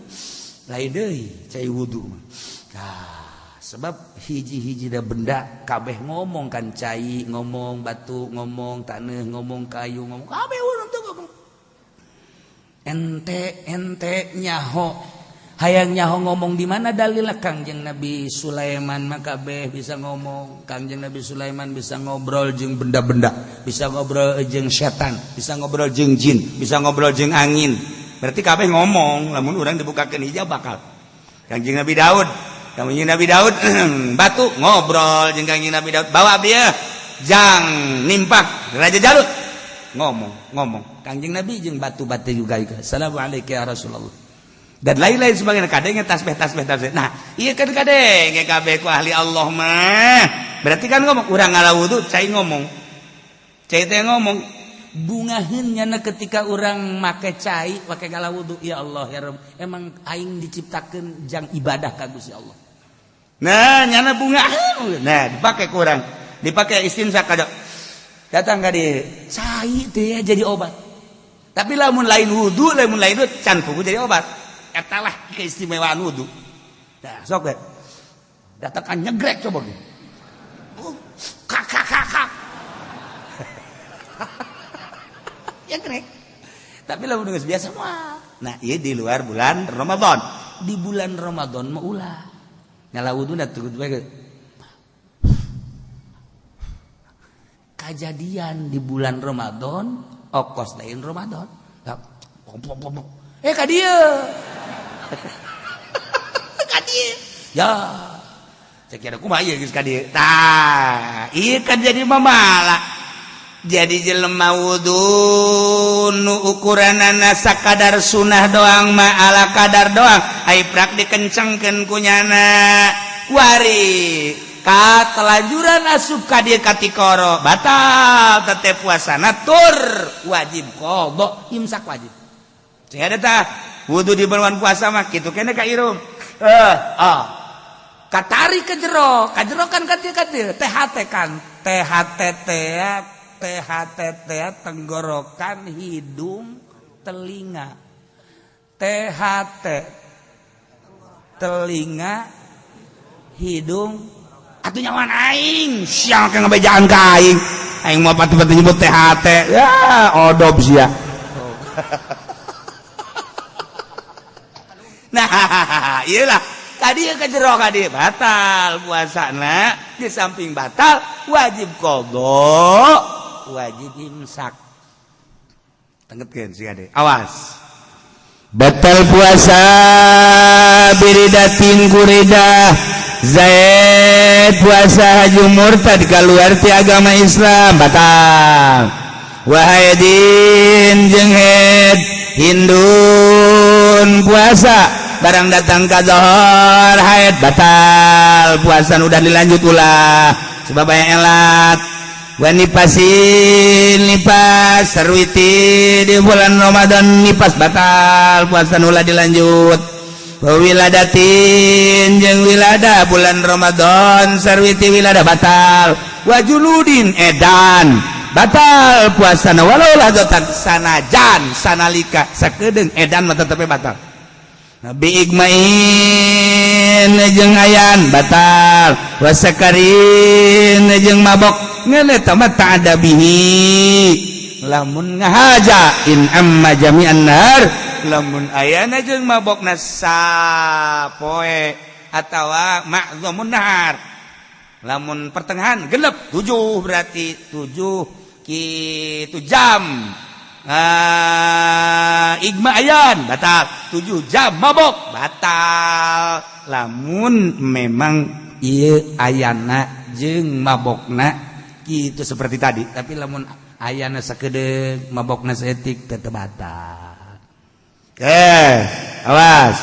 lain deui cai wudu mah. Nah, sebab hiji-hiji da benda kabeh ngomong kan, cai ngomong, batu ngomong, taneuh ngomong, kayu ngomong, kabeh urang teh ngomong. Ente ente nyaho, hayang nyaho ngomong di mana dalil? Kangjeng Nabi Sulaiman mah kabeh bisa ngomong. Kangjeng Nabi Sulaiman bisa ngobrol jeung benda-benda, bisa ngobrol jeung setan, bisa ngobrol jeung jin, bisa ngobrol jeung angin. Berarti kabeh ngomong, lamun urang dibukakeun hijab bakal. Kangjeng Nabi Daud, Kangjeng Nabi Daud batu ngobrol jeung Kangjeng Nabi Daud, bawa dia jang nimpak Raja Jalut ngomong ngomong Kangjeng Nabi jeung batu-batu juga. Assalamualaikum ya Rasulullah dan lain-lain sebagainya. Kadangnya tasbih tasbih tasbih. Nah iya kan kadang kabeh ku ahli Allah mah berarti kan ngomong. Urang ngala wudu cai ngomong, cai teh ngomong bungaheun nyana ketika urang make cai make ngala wudu. Ya Allah ya Rabb, emang aing diciptakeun jang ibadah ka Gusti Allah. Nah nyana bunga, nah dipakai kurang, dipakai istinsak kada datang ka dieu cai teh jadi obat. Tapi lamun lain wudu, lamun lain wudu can pugu jadi obat. Eta lah keistimewaan wudu. Nah sok we datang kan nyegrek coba ge. Kak kak kak kak. Nyegrek. Tapi lamun geus biasa mah. Nah ieu di luar bulan Ramadan. Di bulan Ramadan mah ulah. Nyala wudu na turut bae. Kajadian di bulan Ramadan, okos lain Ramadan. Ka dieu. Ka dieu. Ya. Cek kira kumaha ieu geus ka dieu. Tah, ieu kan jadi mamala. Jadi jelema wudu nu ukuranana sakadar sunah doang mah ala kadar doang, ai prak dikencengkeun ku nyana wari katelanjuran asup ka dieu katikoro batal tete puasana tur wajib qadha imsak wajib. Cing ada tah wudu di bulan puasa mah kitu kene ka irung katari ke jero, ka jero kan ka dieu THT kan THT teh THT tenggorokan, hidung, telinga. THT telinga, hidung, atuh nyawan aing siang ke ngebejaan ka aing. Aing mau pati-pati nyebut THT ya odob sia. Nah iyalah tadi ke jero ka dieu batal puasana, di samping batal wajib qadha, wajib imsak. Tengetkeun sih ade. Awas. Batal puasa biridatin kuridah Zaid puasa haji murtad keluar ti agama Islam batal. Wahidin jeung haid Hindun puasa barang datang ka zohor haid batal puasa udah dilanjut ulah sebab aya elat. Wanipasin nipas sarwiti di bulan Ramadan nipas batal puasa ulah dilanjut. Wiladatin jeung wilada bulan Ramadan sarwiti wilada batal. Wajuludin edan batal puasa walau ladotan sanajan sanalika sakedeung edan mah tetep batal. Nabi igmain jeung ayan batal. Wasakarin jeung mabok ngeun eta mah ta'ada bihi lamun ngahaja in amma jami'an nar Lamun ayana jeung mabokna sapoe atawa ma'dhamun nahar, lamun pertengahan genep 7, berarti 7 kitu jam. Ah, igma ayan batal, 7 jam mabok batal, lamun memang ieu ayana jeung mabokna gitu seperti tadi. Tapi lamun ayana sakedeung, mabokna saeutik, tetep batal. Awas,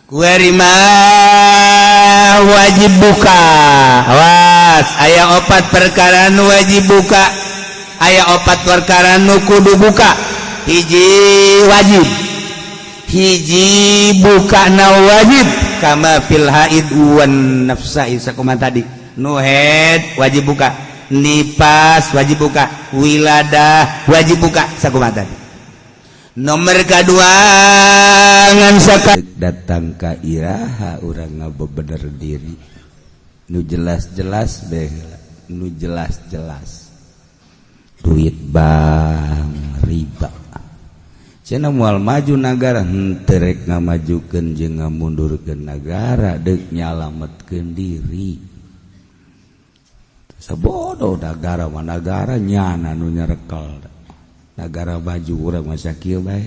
kuari mah wajib buka. Awas, aya opat perkara nu wajib buka, aya opat perkara nu kudu buka. Hiji wajib, hiji buka na wajib kama fil haid wan nafsa, sakuma tadi nu haid wajib buka, nipas wajib buka, wiladah wajib buka, sakuma tadi. Nomor kedua, ngan datang ka iraha urang ngabebener diri nu jelas-jelas bae, nu jelas-jelas duit bank riba cenah moal maju nagara. Henteu rek ngamajukeun jeung ngamundurkeun nagara, deuk nyalametkeun diri. Sabodo nagara mah nagara nyana nu nyarekel. Nagara maju, urang masa kieu bae.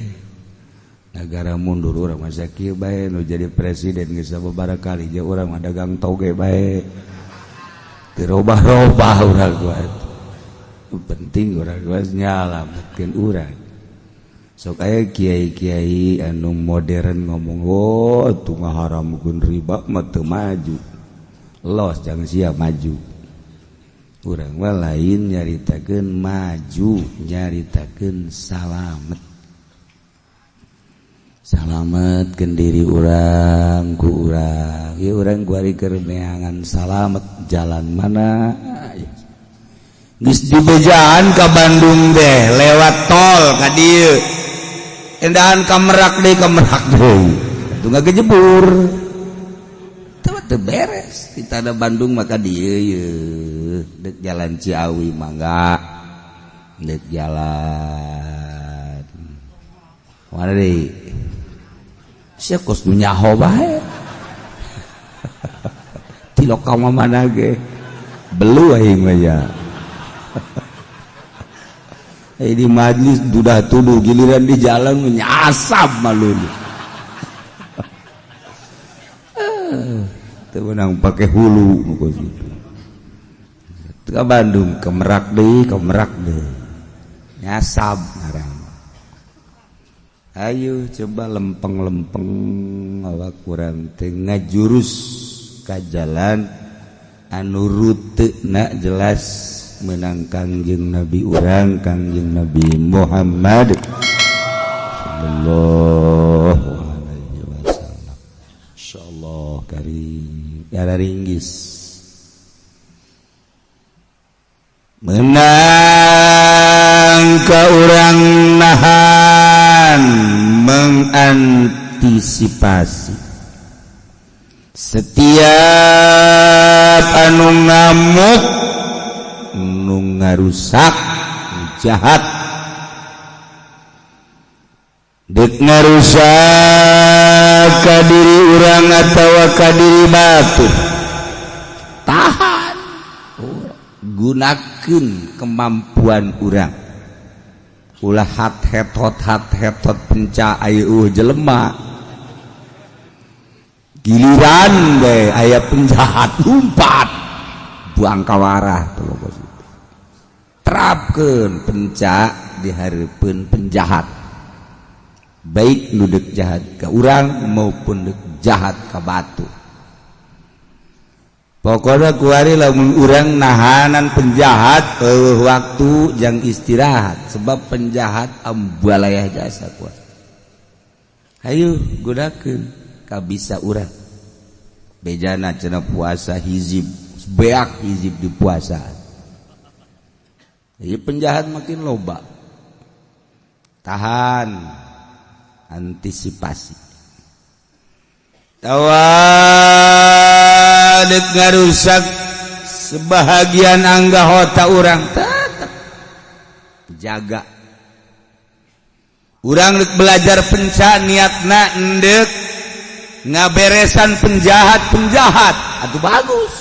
Nagara mundur, urang masa kieu bae. Nu jadi presiden geus sababaraha kali je, urang mah dagang toge bae, teu robah-robah urang mah. Penting urang geus nyalametkeun urang. Sok aya kiai-kiai anu modern ngomong, "Oh, tuh ngaharamkeun riba mah teu maju." Los, jangan siap maju. Urang mah lain nyaritakeun maju, nyaritakeun salamet, salametkeun diri urang ku urang. Ya urang kuari keur neangan salamet jalan mana. Geus dibejaan ka Bandung deh lewat tol ka dieu, endahan ka Merak deui, ka Merak deui atuh ngagejebur. Teu beres kita ada Bandung, maka dieu ye dek jalan Ciawi mangga, dek jalan mana deui sia, kos nu nyaho bae ti lokal mana ge belu aing mah ya. Di majlis dudah tuduh, giliran di jalan menyasab malu. Teu meunang pake hulu gitu. Ke Bandung, ke Merak deui, ke Merak deui, nyasab ngaran. Ayo coba lempeng-lempeng awak kurang teh ngajurus ka jalan anu rute na jelas menang Kangjeng Nabi urang, Kangjeng Nabi Muhammad sallallahu alaihi wasallam. Insyaallah karim gara ringgis menang ke urang nahan mengantisipasi setiap anu ngamuk, nu ngarusak, jahat, dek ngarusak ka diri urang atawa ka diri batur, tahan, gunakeun kemampuan urang. Ulah hat hetot hat hetot penca ayo jelema, giliran deh aya penjahat lumpat buang kawarah. Terapkan penca di hareupeun penjahat, baik nu dek jahat ke urang maupun dek jahat ke batu. Pokoknya kuari lamun urang nahanan penjahat, waktu jang istirahat, sebab penjahat ambalayah jasa kuat. Ayo gunakeun kabisa urang. Bejana cenah puasa hizib, beak hizib di puasa. Jadi penjahat makin loba. Tahan, antisipasi. Tawa dek ngarusak sebahagian anggota urang, tetap jaga. Urang belajar penca niatna endek ngaberesan penjahat-penjahat atau bagus.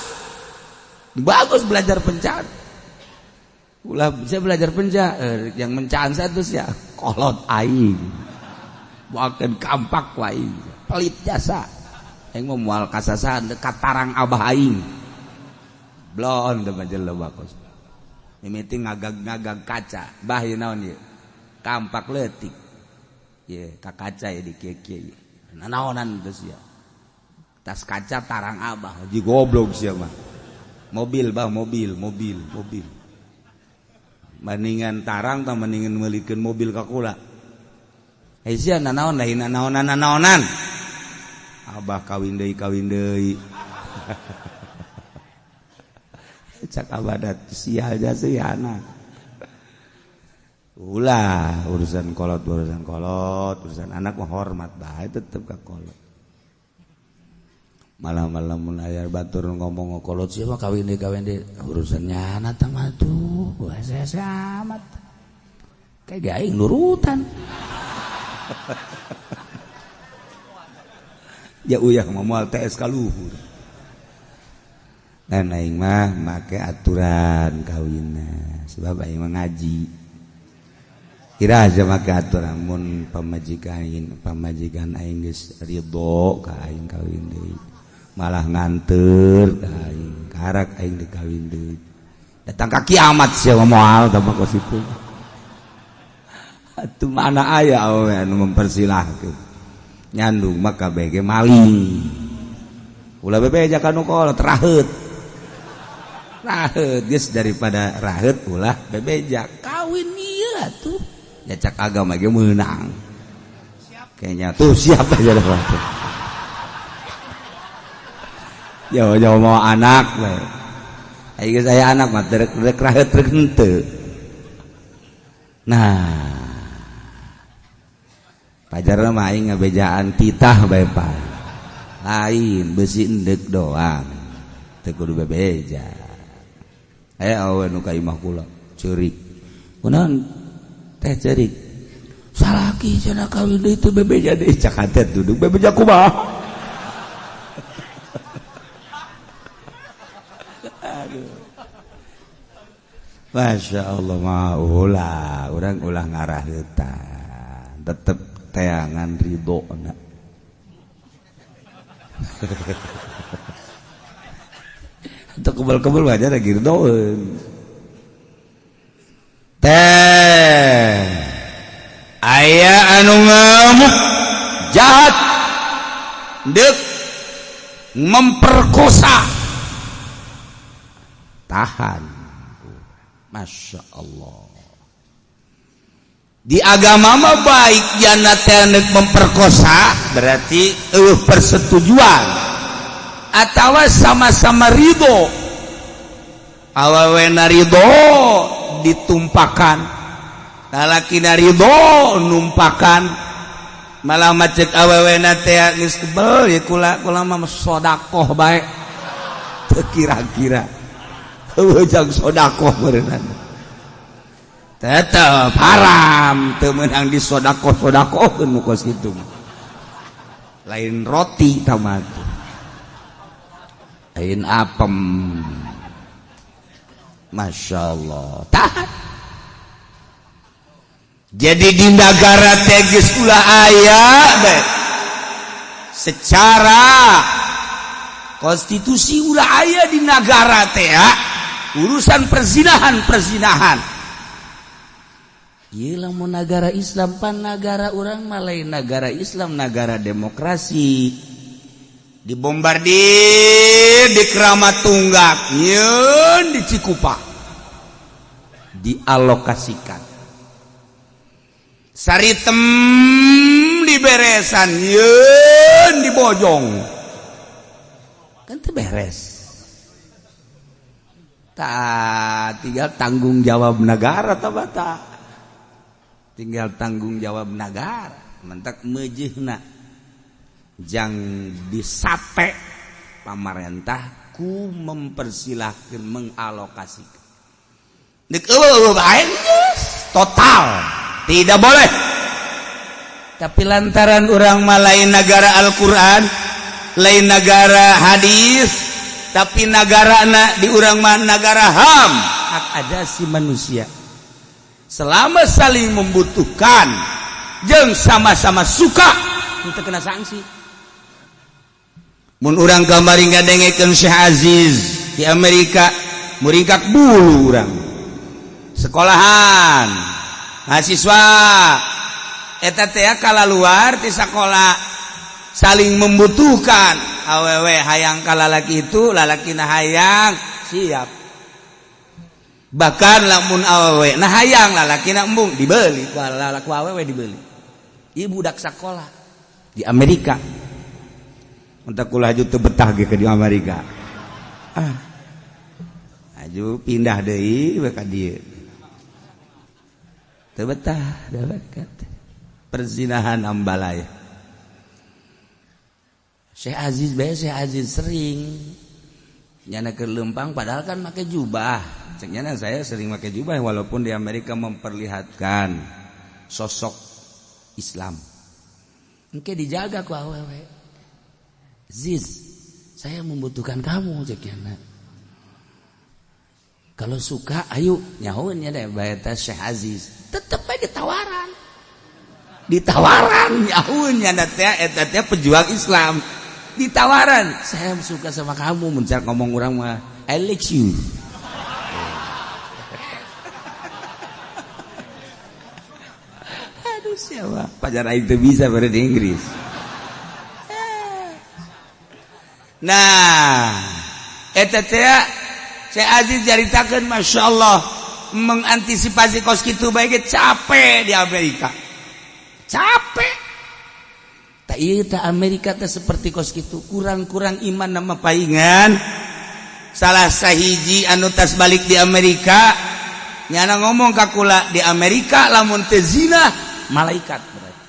Bagus belajar penca. Ulah bisa belajar penca, yang mencaan satu ya kolot aing. Buakeun kampak ku aing. Pelit jasa. Aing mah moal kasasahan dekat tarang abah aing. Blon teh mah jelema kos. Mimiti ngagag-ngagag kaca. Bah ieu naon ieu? Kampak leutik. Ye, ka kaca ya di kieu-kieu. Nanaonan geus ya. Tas kaca tarang abah, ji goblok sia mah. Mobil bah, mobil, mobil, mobil. Mendingan tarang tah mendingan meulikeun mobil ka kula. Hei sia nanaon lain nanaonan nanaonan. Abah kawin deui kawin deui. Cak abah dat sia aja siana. Ulah urusan kolot urusan anak mah hormat bae tetep ka kolot. Malah-malah mun aya batur ngomong kolot sia mah kawin deui urusannya anak tah mah tuh hese amat. Kayak aing nurutan. Ya uyah mah moal TS ka luhur. Dan aing mah make aturan kawinna sebab aing mah ngaji. Kira aja make aturan mun pamajikan aing geus ridho ka aing kawin deui. Malah nganter ka aing, karak aing dikawin deui. Datang ka kiamat sia mah moal tah mah kos kitu. Atuh mana aya awewe anu mempersilahkeun. Nyandung mah kabeh ge maling. Ulah bebeja ka nu kolot raheut. Raheut geus daripada raheut ulah bebeja kawin ieu atuh. Ya cak agama ge meunang. Kayaknya tuh siap aja dah waktu. Jauh-jauh mau anak we. Ayo saya anak mah rek raheut rek henteu. Nah, pajarna mah aing ngabejaan titah bae pa. Lain besi endek doang. Teu kudu bebeja. Aya awewe nu ka imah kula ceurik. Kunaon teh ceurik? Salaki cenah kawin deui teu bebeja deui cak hate duduk bebeja kumaha. Aduh. Masya Allah mah ulah urang ulah ngaraheutan tetep teangan ridona. Atau kebel-kebel wajar lagi ridoeun. Teh aya anu ngamuk jahat deuk memperkosa tahan. Masya Allah. Di agama mah baik jana teh memperkosa berarti persetujuan atau sama-sama ridho. Awewena ridho ditumpakan, lalakina ridho numpakan, malah macet awewena teh geus kebel ya kula kula mah sedekah bae teu kira-kira heueuh jang sedekah beureunan tetep haram teu meunang disodakoh-sodakohkeun nu kos kitu lain roti tamat lain apem. Masya Allah. Tahan. Jadi di negara teh geus ulah aya bae. Secara konstitusi ulah aya di negara teh urusan perzinahan. Ieu lamun negara Islam pan negara urang mah lain negara Islam, negara demokrasi. Dibombardir di Keramat Tunggak, nyeun di Cikupa. Dialokasikan. Saritem diberesan, nyeun di Bojong. Kan teu beres. Tak tinggal tanggung jawab negara ta bata. Tinggal tanggung jawab negara, mentak meujeuhna jang disape pamarentah ku mempersilahkan mengalokasikan. Dek eueuh bae total tidak boleh. Tapi lantaran urang mah lain negara Al-Quran, lain negara hadis, tapi negara na di urang mah negara HAM, hak asasi manusia. Selama saling membutuhkan jeung sama-sama suka, itu kena sanksi. Mun urang kamari ngadengekeun Syekh Aziz di Amerika, muringkak bulu urang. Sekolahan mahasiswa eta teh kala luar di sekolah saling membutuhkan, awewe hayang ka lalaki itu, lalaki na hayang, siap. Bahkan lamun awewe nah hayang, lalaki na embung, dibeli ku lalaki, awewe dibeli. Ibu budak sekolah di Amerika. Untuk kula haju teu betah ge ke di Amerika, ah, aju pindah deui we ka dieu, teu betah dewek. Perzinahan ambalaya. Syekh Aziz bae, Syekh Aziz sering nyana ke lempang, padahal kan make jubah. Cek nyana, saya sering make jubah walaupun di Amerika memperlihatkan sosok Islam. Engke dijaga ku awewe. "Ziz, saya membutuhkan kamu," cek nyana. "Kalau suka, ayo." Nyahoeun nya deh bae Syekh Aziz. Tetep aja ditawaran. Ditawaran nyahoeun nya teh, eta teh pejuang Islam. Ditawaran, "Saya suka sama kamu," mencar ngomong urang mah, "I like you." Aduh, siapa? Pacar aing teu bisa pada di Inggris. Nah, eta teh Syekh Aziz caritakeun, Masya Allah, mengantisipasi kos kitu bae capek di Amerika. Capek. Tak iya tak Amerika teh seperti kos kitu, kurang-kurang iman nama paingan. Salah sahiji anu tas balik di Amerika nyana ngomong ka kula, di Amerika lamun teu zina malaikat berarti.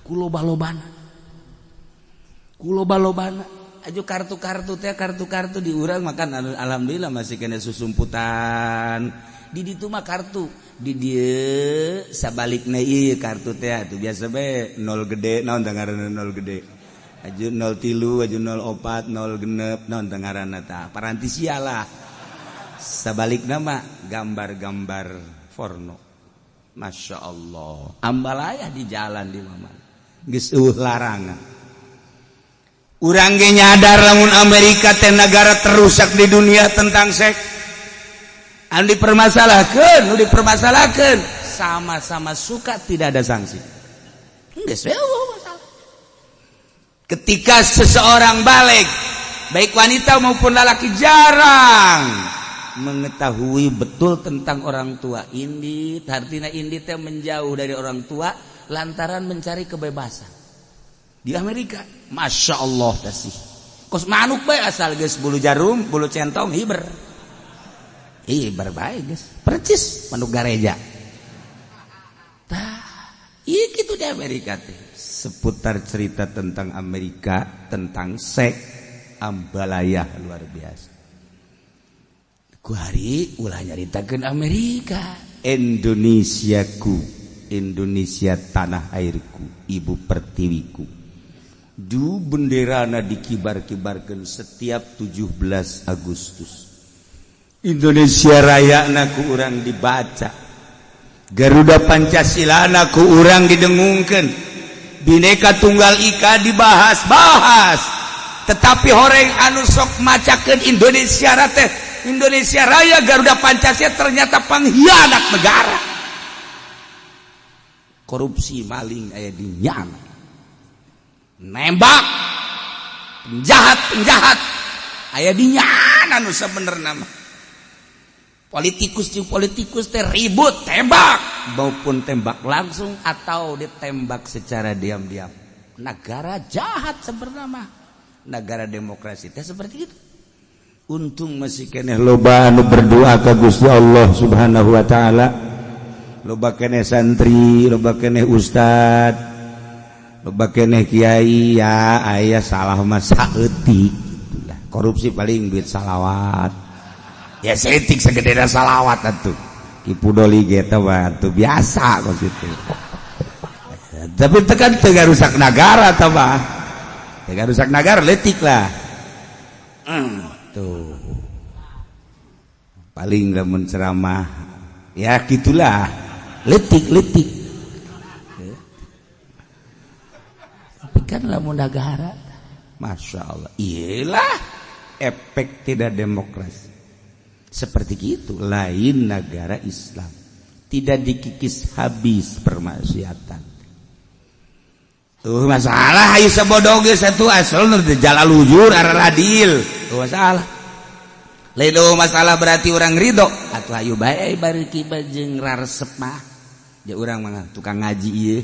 Kuloba-lobana. Kuloba-lobana. Aju kartu-kartu teh, kartu-kartu di urang makan alhamdulillah masih kena susumputan. Di ditu mah kartu di dieu sabalikna, ieu kartu teh atuh biasa bae, nol gede, naon teh ngaranna, nol gede, aju nol tilu, aju nol opat, nol genep, naon teh ngaranna tah, paranti lah. Sabalikna mah gambar-gambar porno. Masya Allah, ambalaya di jalan di mana geus eueuh larangan. Urang ge nyadar lamun Amerika teh negara terusak di dunia tentang seks. Anu dipermasalahkan, nu dipermasalahkan sama-sama suka, tidak ada sanksi. Geus masalah. Ketika seseorang balig, baik wanita maupun lelaki, jarang mengetahui betul tentang orang tua. Indit artinya, indit teh menjauh dari orang tua lantaran mencari kebebasan. Di Amerika, Masya Allah, kasih kos manuk bae, asal geus bulu jarum bulu centong, hiber hiber bae, geus percis manuk gareja. Tah, iya gitu di Amerika teh. Seputar cerita tentang Amerika tentang seks, ambalaya luar biasa. Ku hari ulah nyaritakeun Amerika. Indonesiaku, Indonesia tanah airku, ibu pertiwiku. Du benderana dikibar-kibarkan setiap 17 Agustus. Indonesia Raya na ku urang dibaca, Garuda Pancasila na ku urang didengungkan, Bhinneka Tunggal Ika dibahas-bahas, tetapi horeng anu sok macakeun Indonesia teh, Indonesia Raya, Garuda Pancasila, ternyata pengkhianat negara, korupsi, maling aya di nyana, nembak penjahat penjahat aya di nyana. Nu sebenerna mah politikus jeung politikus teh ribut, tembak, maupun tembak langsung atau ditembak secara diam-diam. Negara jahat sebenarnya mah. Negara demokrasi teh seperti itu. Untung masih keneh loba anu berdoa ke Gusti Allah Subhanahu wa taala, loba keneh santri, loba keneh ustad, loba keneh kiai. Ya, aya salah mah saeutik gitulah. Korupsi paling duit salawat ya, saeutik segede salawat atuh. Ki Pudoli ge teh atuh biasa kok gitu. Tapi tekan teu rusak negara tah mah. Teu rusak negara leutik lah. Tuh. Paling lamun ceramah ya gitulah, Letik-letik. Tapi kan lamun negara Masya Allah. Iyalah efek tidak demokrasi. Seperti itu lain negara Islam. Tidak dikikis habis permaksiatan. Tuh masalah ayo sebodoh geus atuh asal nu jalan lujur arah adil. Tuh masalah. Lain masalah berarti orang ridho atuh ayo bae bareuki jeung raresep mah. Ya urang mah tukang ngaji ieu.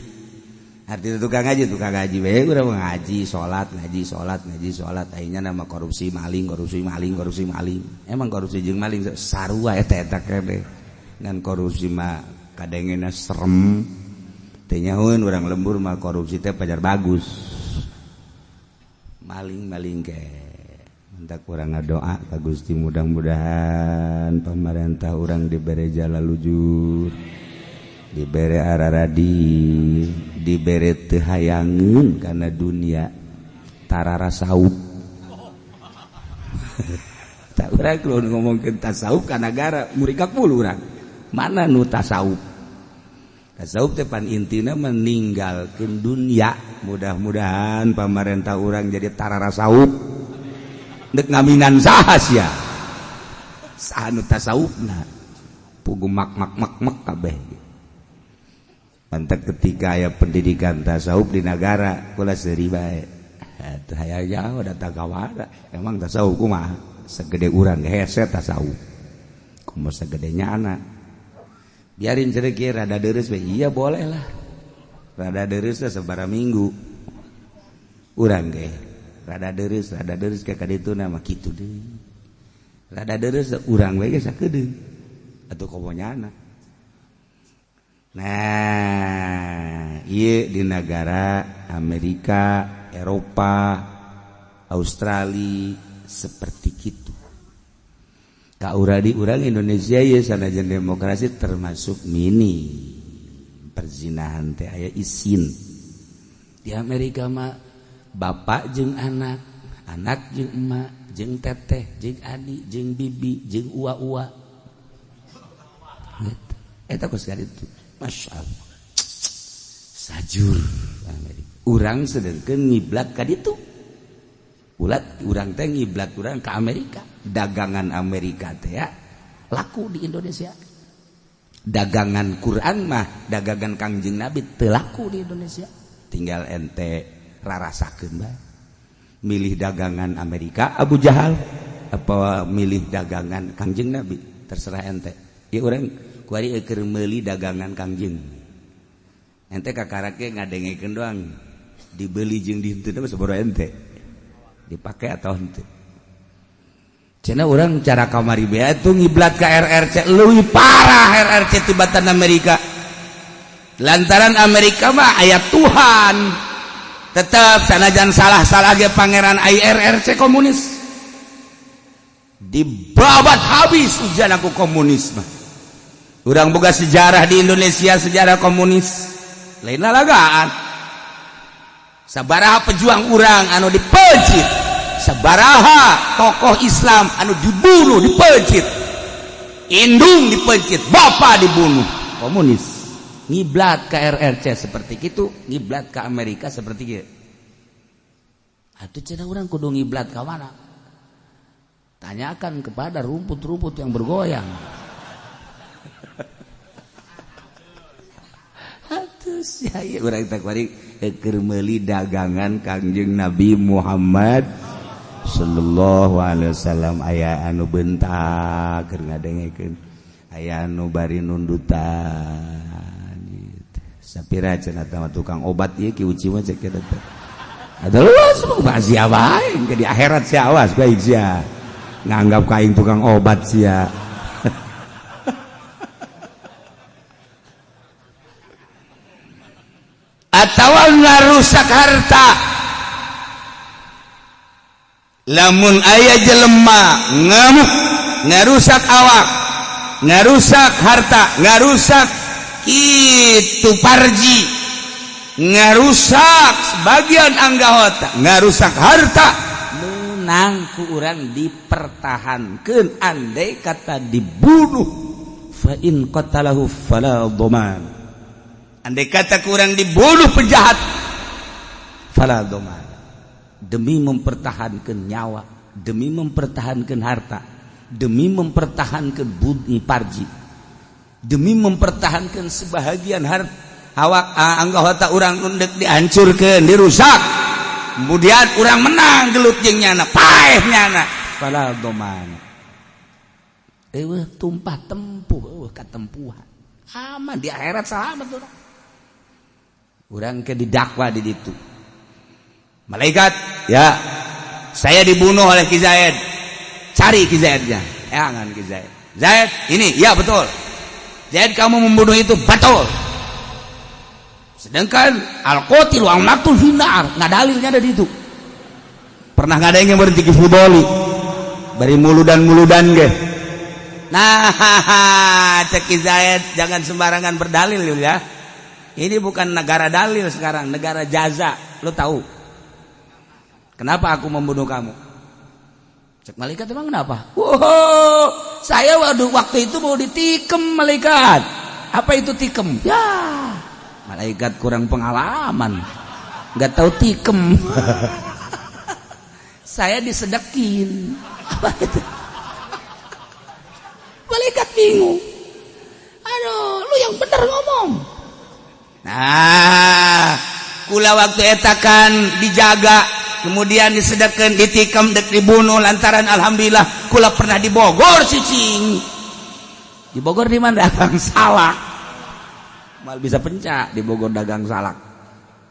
Artinya tukang ngaji bae urang ngaji salat, ngaji salat, ngaji salat ayeuna nama korupsi maling, korupsi maling, korupsi maling. Emang korupsi jeung maling sarua eta eta kene. Ngan korupsi mah kadengena serem. Teu nyahoeun urang lembur mah korupsi teh pajar bagus. Maling-maling ke. Mentak urang ngadoa ka Gusti mudah-mudahan pamarentah urang dibere jalan lujur. Dibere araradi, dibere teu hayangeun kana dunia tara rasaup. Tak urang kudu ngomongkeun tasawuf ka nagara murikak puluh urang. Mana nu tasawuf? Tasawuf teh pan intina meninggalkeun dunia. Mudah-mudahan pamarentah urang jadi tara rasaup. Dek ngaminan saha sia? Saha nu tasawufna? Pugu mak mak mak mak kabeh. Mantak ketika aya pendidikan tasawuf di negara kula seuri bae. Atuh hayang jauh datang ka mana? Emang tasawuf kumaha? Segede urang hese tasawuf. Kumaha segede nyana? Biarin cerek rada deres bae. Iya boleh lah. Rada deres teh sabaraha minggu. Urang ge rada deres ke kadituna mah kitu deui. Rada deres urang we ge sakedeung. Atuh komo nyana. Nah, ieu di negara Amerika, Eropa, Australia seperti kitu. Kauradi urang Indonesia ya sanajan demokrasi termasuk mini perzinahan teh aya isin. Di Amerika mah bapak jeung anak, anak jeung emak, jeung teteh, jeung adi, jeung bibi, jeung ua-ua. Eta kos kitu. Masya Allah. Sajur Amerika. Urang sedengkeun ngiblat ka ditu. Ulat urang teh ngiblat urang ke Amerika. Dagangan Amerika teh ya laku di Indonesia. Dagangan Quran mah, dagangan Kangjeng Nabi teu laku di Indonesia. Tinggal ente rarasakeun bae. Milih dagangan Amerika Abu Jahal apa milih dagangan Kangjeng Nabi, terserah ente. Ya urang kuari keur meuli dagangan Kangjeng. Ente kakarake ngadengekeun doang. Dibeli jeung dihenteu mah sabaraha ente. Dipakai atau henteu. Cenah urang cara kamari bae atuh ngiblat ka RRC leuwih parah RRC tibatan Amerika. Lantaran Amerika mah aya Tuhan. Tetep sanajan salah-salah ge pangeran IRRC komunis. Dibabat habis ujian aku komunis mah. Urang boga sejarah di Indonesia sejarah komunis. Lain lalagaan. Sabaraha pejuang urang anu dipeuncit, sabaraha tokoh Islam anu dibunuh dipeuncit, indung dipeuncit, bapak dibunuh komunis. Ngiblat ke RRC seperti itu, ngiblat ke Amerika seperti itu. Atuh cenah urang kudu ngiblat ka mana? Tanyakan kepada rumput-rumput yang bergoyang. Atus ya ieu urang teh kuari keur meuli dagangan Kangjeng Nabi Muhammad sallallahu alaihi wasallam aya anu bentak keur ngadengekeun, aya anu bari nundutan gitu. Sapira cenah teh tukang obat ieu ki uci mah cek eta teh. Atuh semua sia bae ke di akhirat sia awas baik sia. Nganggap ka aing tukang obat sia. Atawa ngarusak harta. Lamun aya jelema ngamuk ngarusak awak, ngarusak harta, ngarusak itu parji, Ngarusak sebagian anggota, ngarusak harta, menang ku urang dipertahankan. Andai kata dibunuh, fa in qatalahu fala dhaman. Andai kata ku urang dibunuh penjahat, fala dhaman. Demi mempertahankan nyawa, demi mempertahankan harta, demi mempertahankan budi parji, demi mempertahankan sebahagian harta awak, anggota urang undek dihancurkan, dirusak, kemudian urang menang gelut jeung nyana, paeh nyana, fala dhaman. Eueuh tumpah tempuh, eueuh katempuhan, aman di akhirat, selamat urang. Urang ke didakwa di ditu. Malaikat, ya, saya dibunuh oleh Ki Zaid. Cari Ki Zaidnya. Jangan Ki Zaid. Zaid ini, ya betul. Zaid, kamu membunuh itu, betul. Sedangkan al-qatil wal maqtul finnar, nggak dalilnya ada di itu. Pernah nggak ada yang berhenti fudoli bari muludan muludan ge. Nah, cek Ki Zaid, jangan sembarangan berdalil ya. Ini bukan negara dalil sekarang, negara jaza. Lo tahu kenapa aku membunuh kamu? Cek malaikat, emang kenapa? Wow, saya waduh, waktu itu mau ditikem malaikat. Apa itu tikem? Ya, malaikat kurang pengalaman, nggak tahu tikem. Saya disedekin. Apa itu? Malaikat bingung. Aduh, lu yang bener ngomong. Nah, kula waktu etakan dijaga, kemudian disedekeun, ditikam, dek dibunuh, lantaran alhamdulillah kula pernah di Bogor cicing. Di Bogor di mana? Dagang salak. Mal bisa pencak di Bogor dagang salak.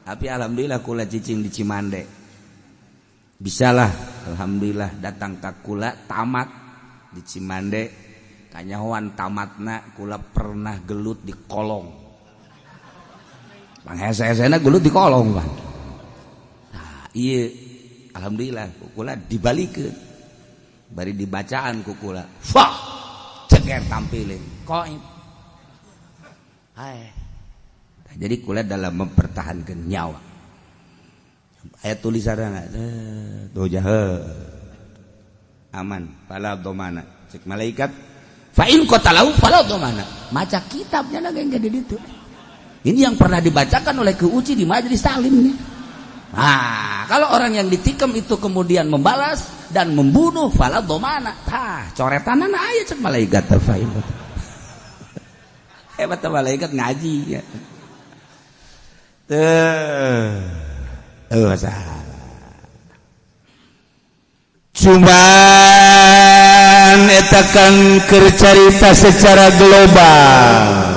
Tapi alhamdulillah kula cicing di Cimande. Bisalah, alhamdulillah datang ke kula tamat di Cimande, kanyahoan tamatna kula pernah gelut di kolong. Panghese-hesena gelut di kolong, Bang. Nah, iya, alhamdulillah kula dibalikeun. Bari dibacaan ku kula. Fah, ceger tampilin. Koib. Hai. Nah, jadi kula dalam mempertahankan nyawa. Ayat tulisannya nggak? Tuh jahe. Aman, fala dhamana. Cek malaikat, fa in qatalahu fala dhamana. Maca kitabnya lagi yang gede itu. Ini yang pernah dibacakan oleh Keuci di majelis taklimnya. Nah, kalau orang yang ditikam itu kemudian membalas dan membunuh, fala dhamana. Tah, coretan aya cek malaikat fa in. Hebat malaikat ngaji ya. Tuh. Oh, salah. Cuman eta kan keur carita secara global.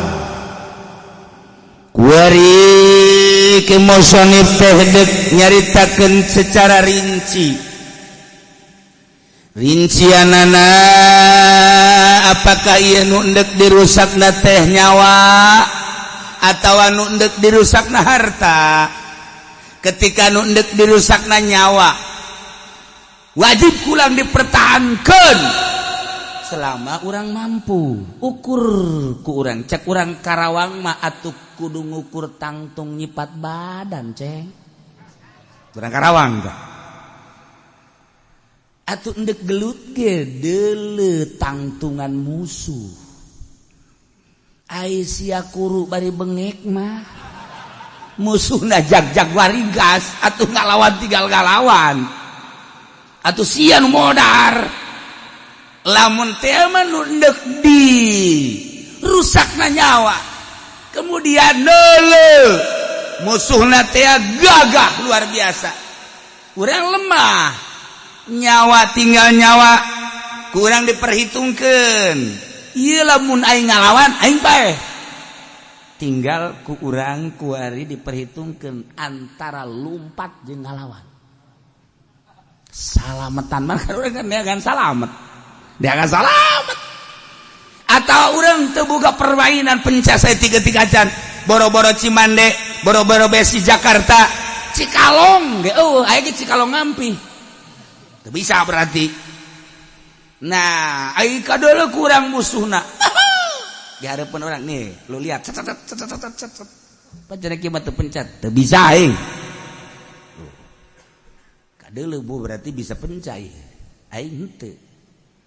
Kuari ke musonif teh dek nyaritakeun secara rinci. Rincianana apakah ieu nu endek dirusakna teh nyawa atawa nu endek dirusakna harta? Ketika nu endek dirusakna nyawa, wajib ku urang dipertahankan selama urang mampu. Ukur ku urang, cek urang Karawang mah atuh kudu ngukur tangtung nyipat badan, ceng. Urang Karawang tah. Atuh endek gelut ge deule tangtungan musuh. Ai sia kuru bari bengek mah, musuhna jag-jag warigas, atuh ngalawan tinggal ngalawan, atuh sia nu modar. Lamun teh mah nu endek di rusakna nyawa, kemudian neule musuhna teh gagah luar biasa, urang lemah, nyawa tinggal nyawa, kurang diperhitungkan. Ieu lamun aing ngalawan, aing paeh. Tinggal ku urang kuari diperhitungkan antara lumpat jeung ngalawan. Salametan mah kan urang kan dia akan salamet, dia akan salamet. Atau urang teu boga permainan penca saya tiga tiga can boro-boro Cimande, boro-boro besi Jakarta, Cikalong ge eueuh, aya ge Cikalong ngampi. Teu bisa berarti. Nah, ai kadeuleu kurang musuhna di hadapan orang nih, lu lihat, cet cet cet cet cet cet. Pancen kieu mah teu penca, teu bisa aing. Kadeuleu bu berarti bisa penca ieu. Aing henteu.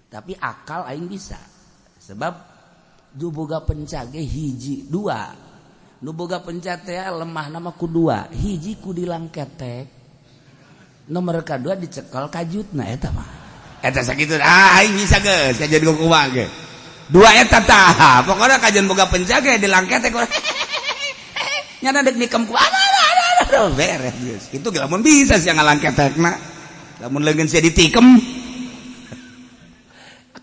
Tapi akal aing bisa. Sebab nu boga penca ge hiji dua. Nu boga penca teh lemah nama ku dua, hiji ku dilangketek. Nomor kedua dicekel kajutna eta mah. Eta sakitu ah aing bisa geus kajian kumaha ge. Dua eta tah, pokoknya kajian boga penca ge dilangketek nyana dek nikem ku aduh beres geus. Itu ge lamun bisa sia ngalangketekna. Lamun leungeun sia ditikem.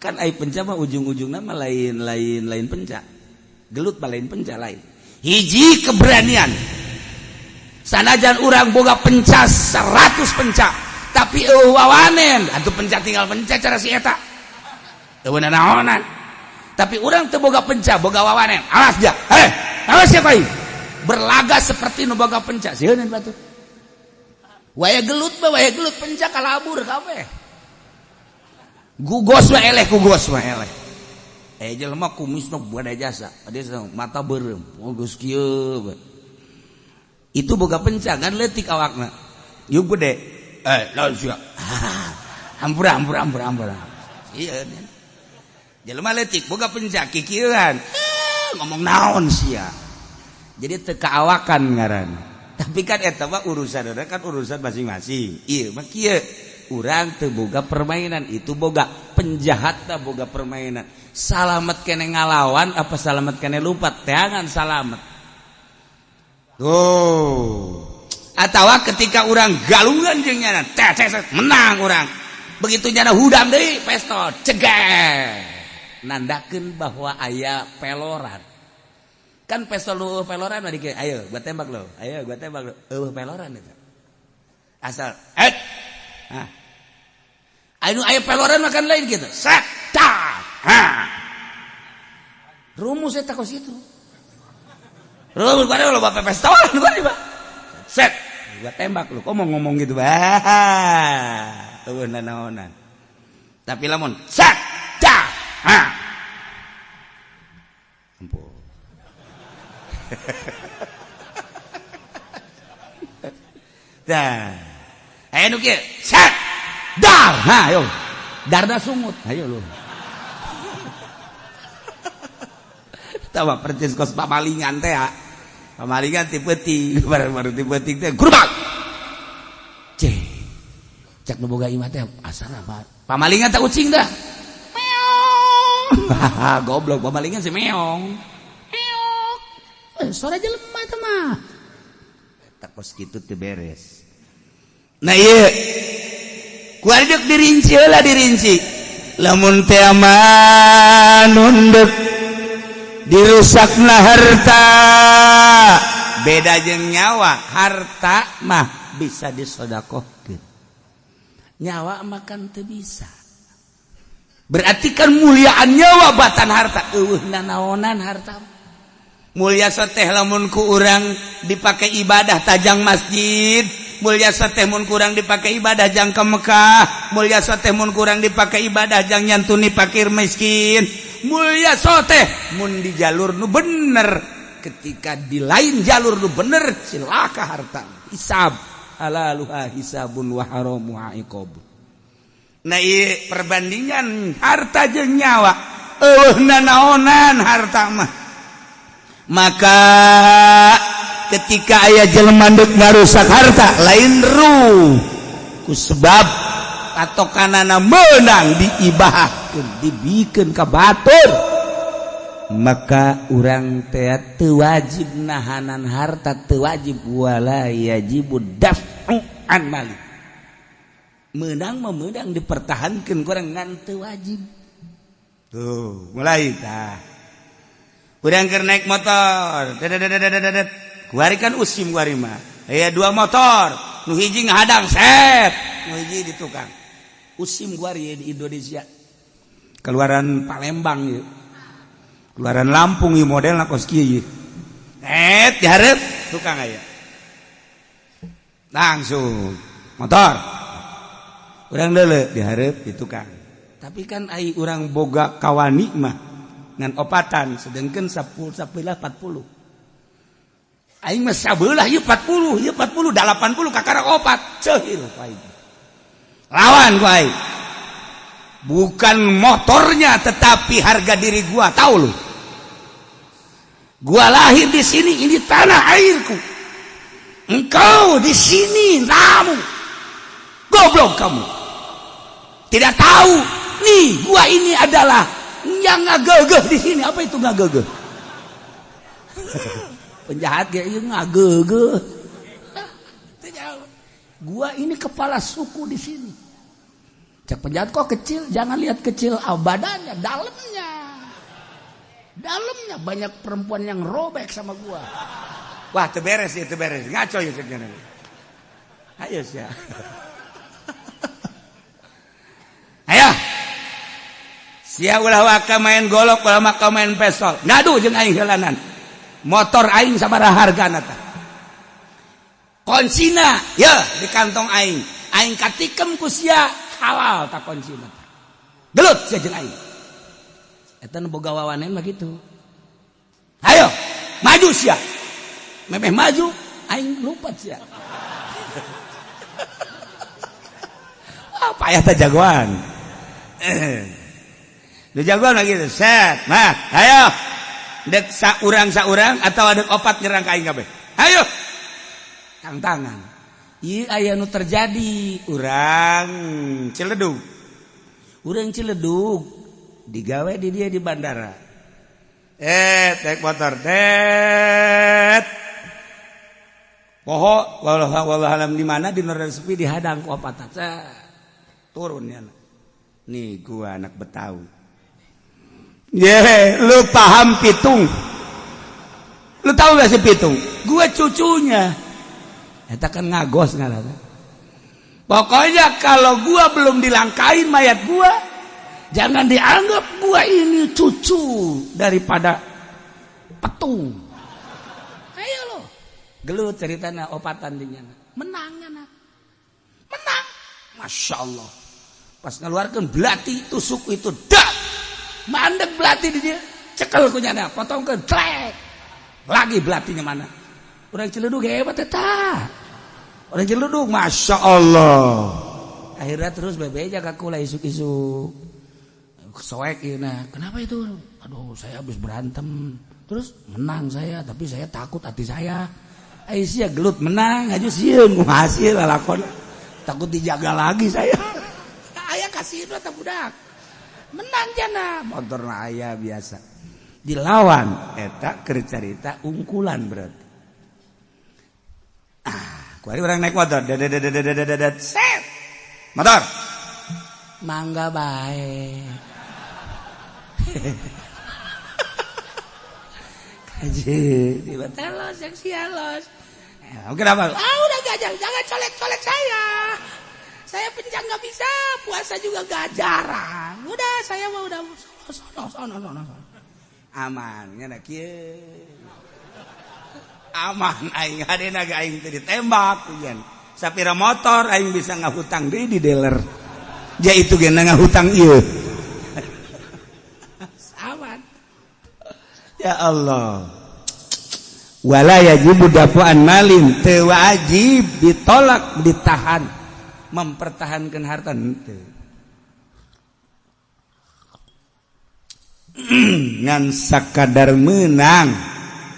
Kan ai penca mah ujung-ujungna mah lain lain lain penca. Gelut mah lain penca lain. Hiji keberanian. Sanajan urang boga penca 100 penca, tapi eueuh wawanen, atuh penca tinggal penca cara si eta. Eueuh nanaonan. Tapi urang teu boga penca, boga wawanen. Awas ja. Heh, awas siapa ieu? Berlaga seperti nu boga penca. Sieun batu. Waya gelut mah waya gelut penca kalabur kabeh. Gugos mah eleh, gugos mah eleh. Eh jelema kumisna buada jasa, dia mata beureum. Oh geus kieu bae. Itu boga penca kan leutik awakna. Yuk gede. Eh, lawan sia. Hampura hampura hampura hampura. Iya. Jelema leutik boga penca kikieuan. Ngomong naon sia. Jadi teu kaawakan ngaran. Tapi kan eta mah urusan kan urusan masing-masing. Ieu mah kieu. Urang teu boga permainan, itu boga penjahat boga permainan. Salamet kene ngalawan apa salamet kene lupat? Teangan salamet. Tuh. Atawa ketika orang galungan jeung nyana, tet, tet, tet, menang orang. Begitu nyana hudang deui pestol, cegek. Nandakeun bahwa aya peloran. Kan pestol lu peloran mah dikira, ayo gua tembak lo, ayo gua tembak lo. Eueuh peloran itu. Asal et. Hah. Anu aya peloran makan lain gitu. Set, ta. Ha. Rumus eta kos itu. Rumus gua lo bapak pestolan gua di Set, gua tembak lu. Kok mau ngomong gitu, bah. Eueuh nanaonan. Tapi lamun set, ta. Ha. Ampun. Dah. Ayo nu kieu, set. Dar, ha ayo. Darda sungut, ayo lu. Tawa percis kos pamalingan teh ya. Pamalingan ti peuting, baru ti peuting teh grubak. Ceh. Cak nu boga imah teh asana apa? Pamalingan teh ucing dah. Meong. Goblok pamalingan si meong. Meong. Suara jelema teh mah. Eta kos kitu teu beres. Nah ieu kuari deuk dirinci heula dirinci. Lamun teh mah nunduk dirusakna harta beda jeung nyawa, harta mah bisa disodakohkeun, nyawa makan teu bisa. Berarti kan muliaan nyawa batan harta. Eueuh nanaonan harta. Mulia soteh lamun ku urang dipakai ibadah tajang masjid, mulia soteh mun kurang dipakai ibadah jang ke Mekah, mulia soteh mun kurang dipakai ibadah jang nyantuni fakir miskin, mulia soteh mun di jalur nu bener. Ketika di lain jalur nu bener cilaka harta. Hisab halaluha hisabun wa haramuha iqab. Nah ieu perbandingan harta jeung nyawa, eueuh nanaonan harta mah. Maka ketika aya jelema deuk ngarusak harta lain ruh ku sebab patokanana meunang diibahkeun dibikeun ka batur, maka urang teh teu wajib nahanan harta, teu wajib wala yajibu daf'u an mali. Meunang mah meunang dipertahankeun kurang ngan teu wajib. Tuh mulai tah urang keur naik motor, dedet kuari kan usim kuari mah aya dua motor, nu hiji ngahadang set, nu hiji di tukang. Usim kuari di Indonesia keluaran Palembang yeuh, keluaran Lampung ieu modelna kos kieu ieu. Et dihareup tukang aya langsung motor urang deuleu dihareup di tukang. Tapi kan ai urang boga kawani mah ngan opatan, sedangkan 10 sapilah 40. Aing mah sabelah ieu 40, ieu 40, 80 kakara opat. Ceuhil ku aing. Lawan ku aing. Bukan motornya tetapi harga diri gua, tahu lu. Gua lahir di sini, ini tanah airku. Engkau di sini tamu. Goblok kamu. Tidak tahu. Nih, gua ini adalah yang ngagegeh di sini. Apa itu ngagegeh? Penjahat ge ieu ngagegeh. Gua ini kepala suku di sini. Cek penjahat kok kecil, jangan lihat kecil badannya, dalamnya. Dalamnya banyak perempuan yang robek sama gua. Wah, teu beres ya, teu beres. Ngaco ya ceknya. Ayo sia. Ayo. Sia ulah waka main golok, ulah waka main pistol. Ngadu jeung aing heulanan. Motor aing sabaraha hargana tah? Kuncina ya di kantong aing. Aing katikem ku sia halal tak kuncina. Gelut sia jeung aing. Eta nu boga wawanen mah kitu. Ayo, maju sia. Memeh maju, aing lupat sia. Apa ya teh jagoan? Lu jagoan lagi gitu. Set, nah, ayo. Dek saurang-saurang atau ada opat nyerang ka aing kabeh. Ayo. Tantangan. Ieu aya nu terjadi urang Ciledug. Urang Ciledug digawe di dia di bandara. Naik motor. Det. Poho wallahu alam di mana di Nordar sepi dihadang ku opatan. Turun ya. Nih gua anak Betawi. Ye, lu paham pitung? Lu tahu gak sih pitung? Gua cucunya. Eta kan ngagos ngaranna. Pokoknya kalau gua belum dilangkain mayat gua, jangan dianggap gua ini cucu daripada petung. Ayo lo. Gelut ceritana opatan dinya. Menangnya na. Menang. Masya Allah. Pas ngeluarkan belati tusuk itu dak. Mandek belati di dia, cekel kunyana, potongkeun, trek. Lagi belatinya mana? Orang Ciledug hebat eta. Orang Ciledug, masya Allah. Akhirnya terus bebeja ka kula isuk-isuk. Soek ieu nah. Kenapa itu? Aduh, saya habis berantem. Terus menang saya, tapi saya takut hati saya. Ai sia gelut menang, aja sieun kumaha hasil lalakon. Takut dijaga lagi saya. Aya kasih itu eta budak. Menang jana motor aya biasa dilawan eta keur carita ungkulan berarti. Ah, kuari orang naik motor dedet set motor mangga bae. Kaji tiba telos yang sialos. Kenapa? Ah udah gajah, jangan colek-colek saya. Saya pencang nggak bisa, puasa juga gak jarang. Udah, saya mau udah sono sono sono. Aman, nya kieu. Aman aing hadena ge aing teu ditembak hujan. Sapira motor aing bisa ngahutang deui di dealer. Ja itu ge ngahutang ieu. Aman. Ya Allah. Wala yajibu dafu'an malin, teu wajib ditolak, ditahan, mempertahankan harta henteu. Ngan sakadar menang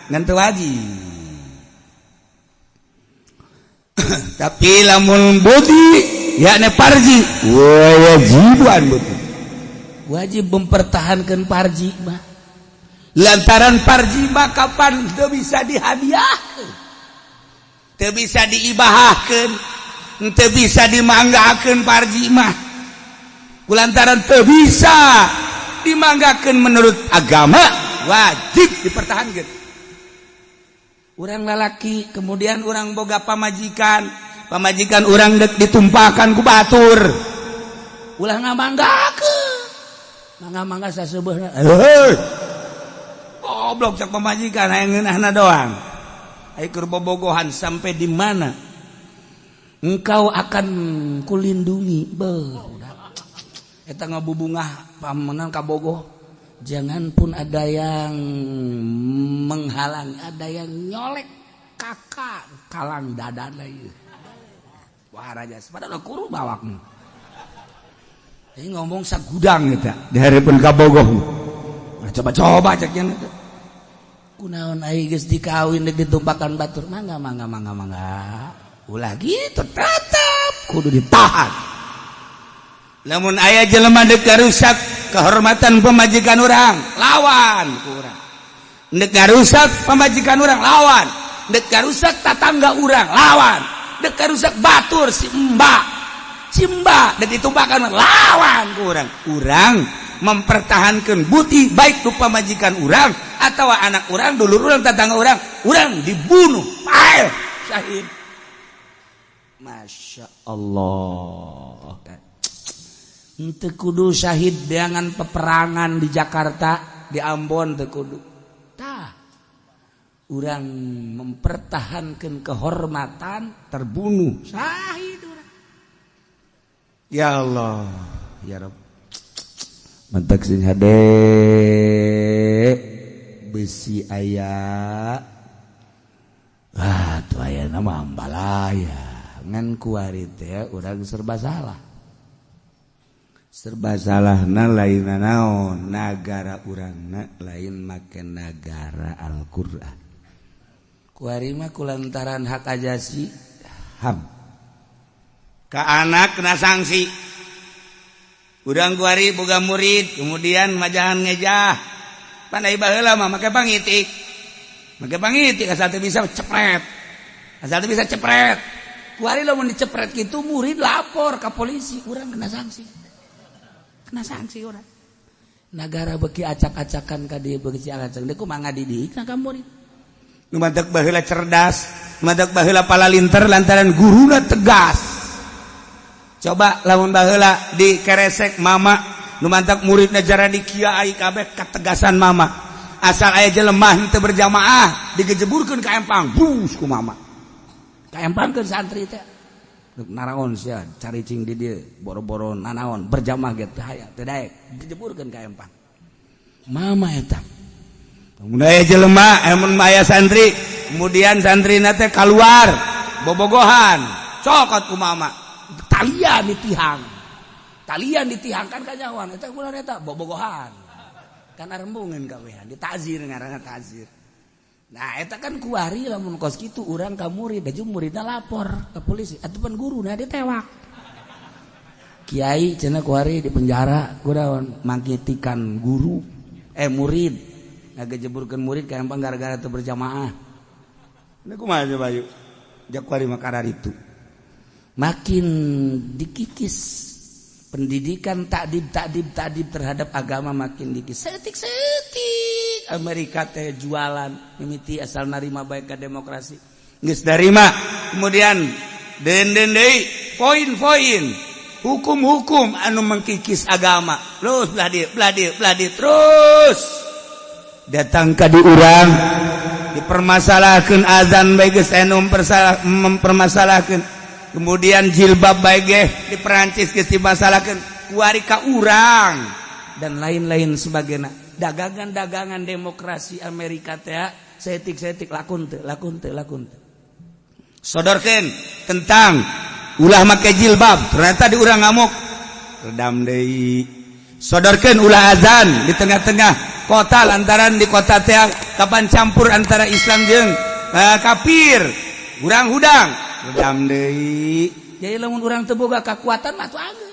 ngan teu wajib. Tapi lamun budi yakni parji wajiban budi, wajib mempertahankan parji mah. Lantaran parji mah kapan teu bisa dihadiahkeun, teu bisa diibahkeun, teu bisa dimanggakeun parji mah. Kulantaran teu bisa dimanggakeun menurut agama, wajib dipertahankan. Urang lalaki kemudian urang boga pamajikan, pamajikan urang dek ditumpakan ku batur, ulah ngamanggakeun, mangga-mangga saseubeurna. Heuh, goblok cak pamajikan hayang ngeunahna doang. Ai keur bobogohan sampai di mana engkau akan kulindungi. Beuh, eta ngabubungah pamenang kabogoh. Jangan pun ada yang menghalangi, ada yang nyolek Kakak kalang dadana ieu. Wah, raja padahal kuru bawakmu. Ini ngomong sagudang eta di hareupeun kabogoh. Coba-coba cek nya. Kunaon ai geus dikawin deuk ditumpakan batur, mangga, mangga, mangga, mangga. Ulah gitu, tetap kudu ditahan. Lamun aya jelema dek rusak kehormatan pemajikan urang, lawan ku urang. Dek rusak pemajikan urang, lawan. Dek rusak tatangga urang, lawan. Dek rusak batur, si mbak, si mbak dek ditumpakan, lawan ku urang. Urang mempertahankan buti, baik itu pemajikan urang atau anak urang, dulur urang, tetangga urang, urang dibunuh paeh syahid. Masya Allah. Henteu kudu syahid dengan peperangan di Jakarta, di Ambon, teu kudu. Tah, urang mempertahankan kehormatan, terbunuh, syahid urang. Ya Allah, ya Rabb. Mantak sing hade besi aya. Ah, tuh aya nama ambalaya. Ngan kuari teh urang serba salah. Serba salahna lain naon, nagara urangna lain make nagara Al-Qur'an. Kuari mah kulantaran hak ajasi HAM. Ka anak kena sanksi. Urang kuari boga murid kemudian majahan ngejah. Pandai baheula mah make pangitik. Make pangitik, asal teu bisa cepret. Asal teu bisa cepret. Kuari lamun dicepret gitu, murid lapor ke polisi, urang kena sanksi. Kena sanksi urang. Nagara beki acak-acakan ka dieu, beki acak-acakan. Deui kumaha ngadidik ka murid? Nu matak baheula cerdas, nu matak baheula palalinter lantaran guruna tegas. Coba lamun baheula dikeresek mama, nu mantak muridna jaradi kiai kabeh ketegasan mama. Asal aya jelema henteu berjamaah digejeburkeun ka empang, bus ku mama. Ka empangkeun santri teh. Dek naraon sia caricing di dieu, boro-boro nanaon berjamaah ge teu haya, teu daek, dijeburkeun ka empang. Mama eta. Mun aya jelema, mun aya santri, kemudian santrina teh keluar bobogohan, cokot ku mama. Talian di tihang, talian di tihang kan kanyawan eta kunaon eta bobogohan kan arembungeun kawehan, ditazir, ngaranna tazir. Nah, eta kan kuari lamun kos kitu urang ka murid, da muridna lapor ke polisi ataupun guru, nah ditewak. Kiai cenah kuari di penjara kunaon, mangkitikan guru, eh, murid, ngagejeburkeun murid ka empang gara-gara teu berjamaah. Ini kumaha coba yuk? Jak kuari mah itu. Makin dikikis pendidikan takdib, takdib, takdib terhadap agama makin dikis setik setik. Amerika teh jualan mimiti asal narima baik ke demokrasi. Geus narima, kemudian den den deui poin-poin hukum-hukum anu mengkikis agama. Terus belah dieu, belah dieu, belah dieu, terus datang ka di urang dipermasalahkeun azan bae geus anu mempermasalahkeun, kemudian jilbab bae ge di Perancis geus dimasalahkeun, kuari ka urang dan lain-lain sebagainya. Dagangan-dagangan demokrasi Amerika teh setik-setik lakun teu, lakun teu, lakun teu. Sodorkeun tentang ulah make jilbab, ternyata di urang ngamuk, redam deui. Sodorkeun ulah azan di tengah-tengah kota lantaran di kota teh kapan campur antara Islam jeung kafir, urang hudang, redam deui. Jadi lamun urang teu boga kekuatan mah tuh anggeus.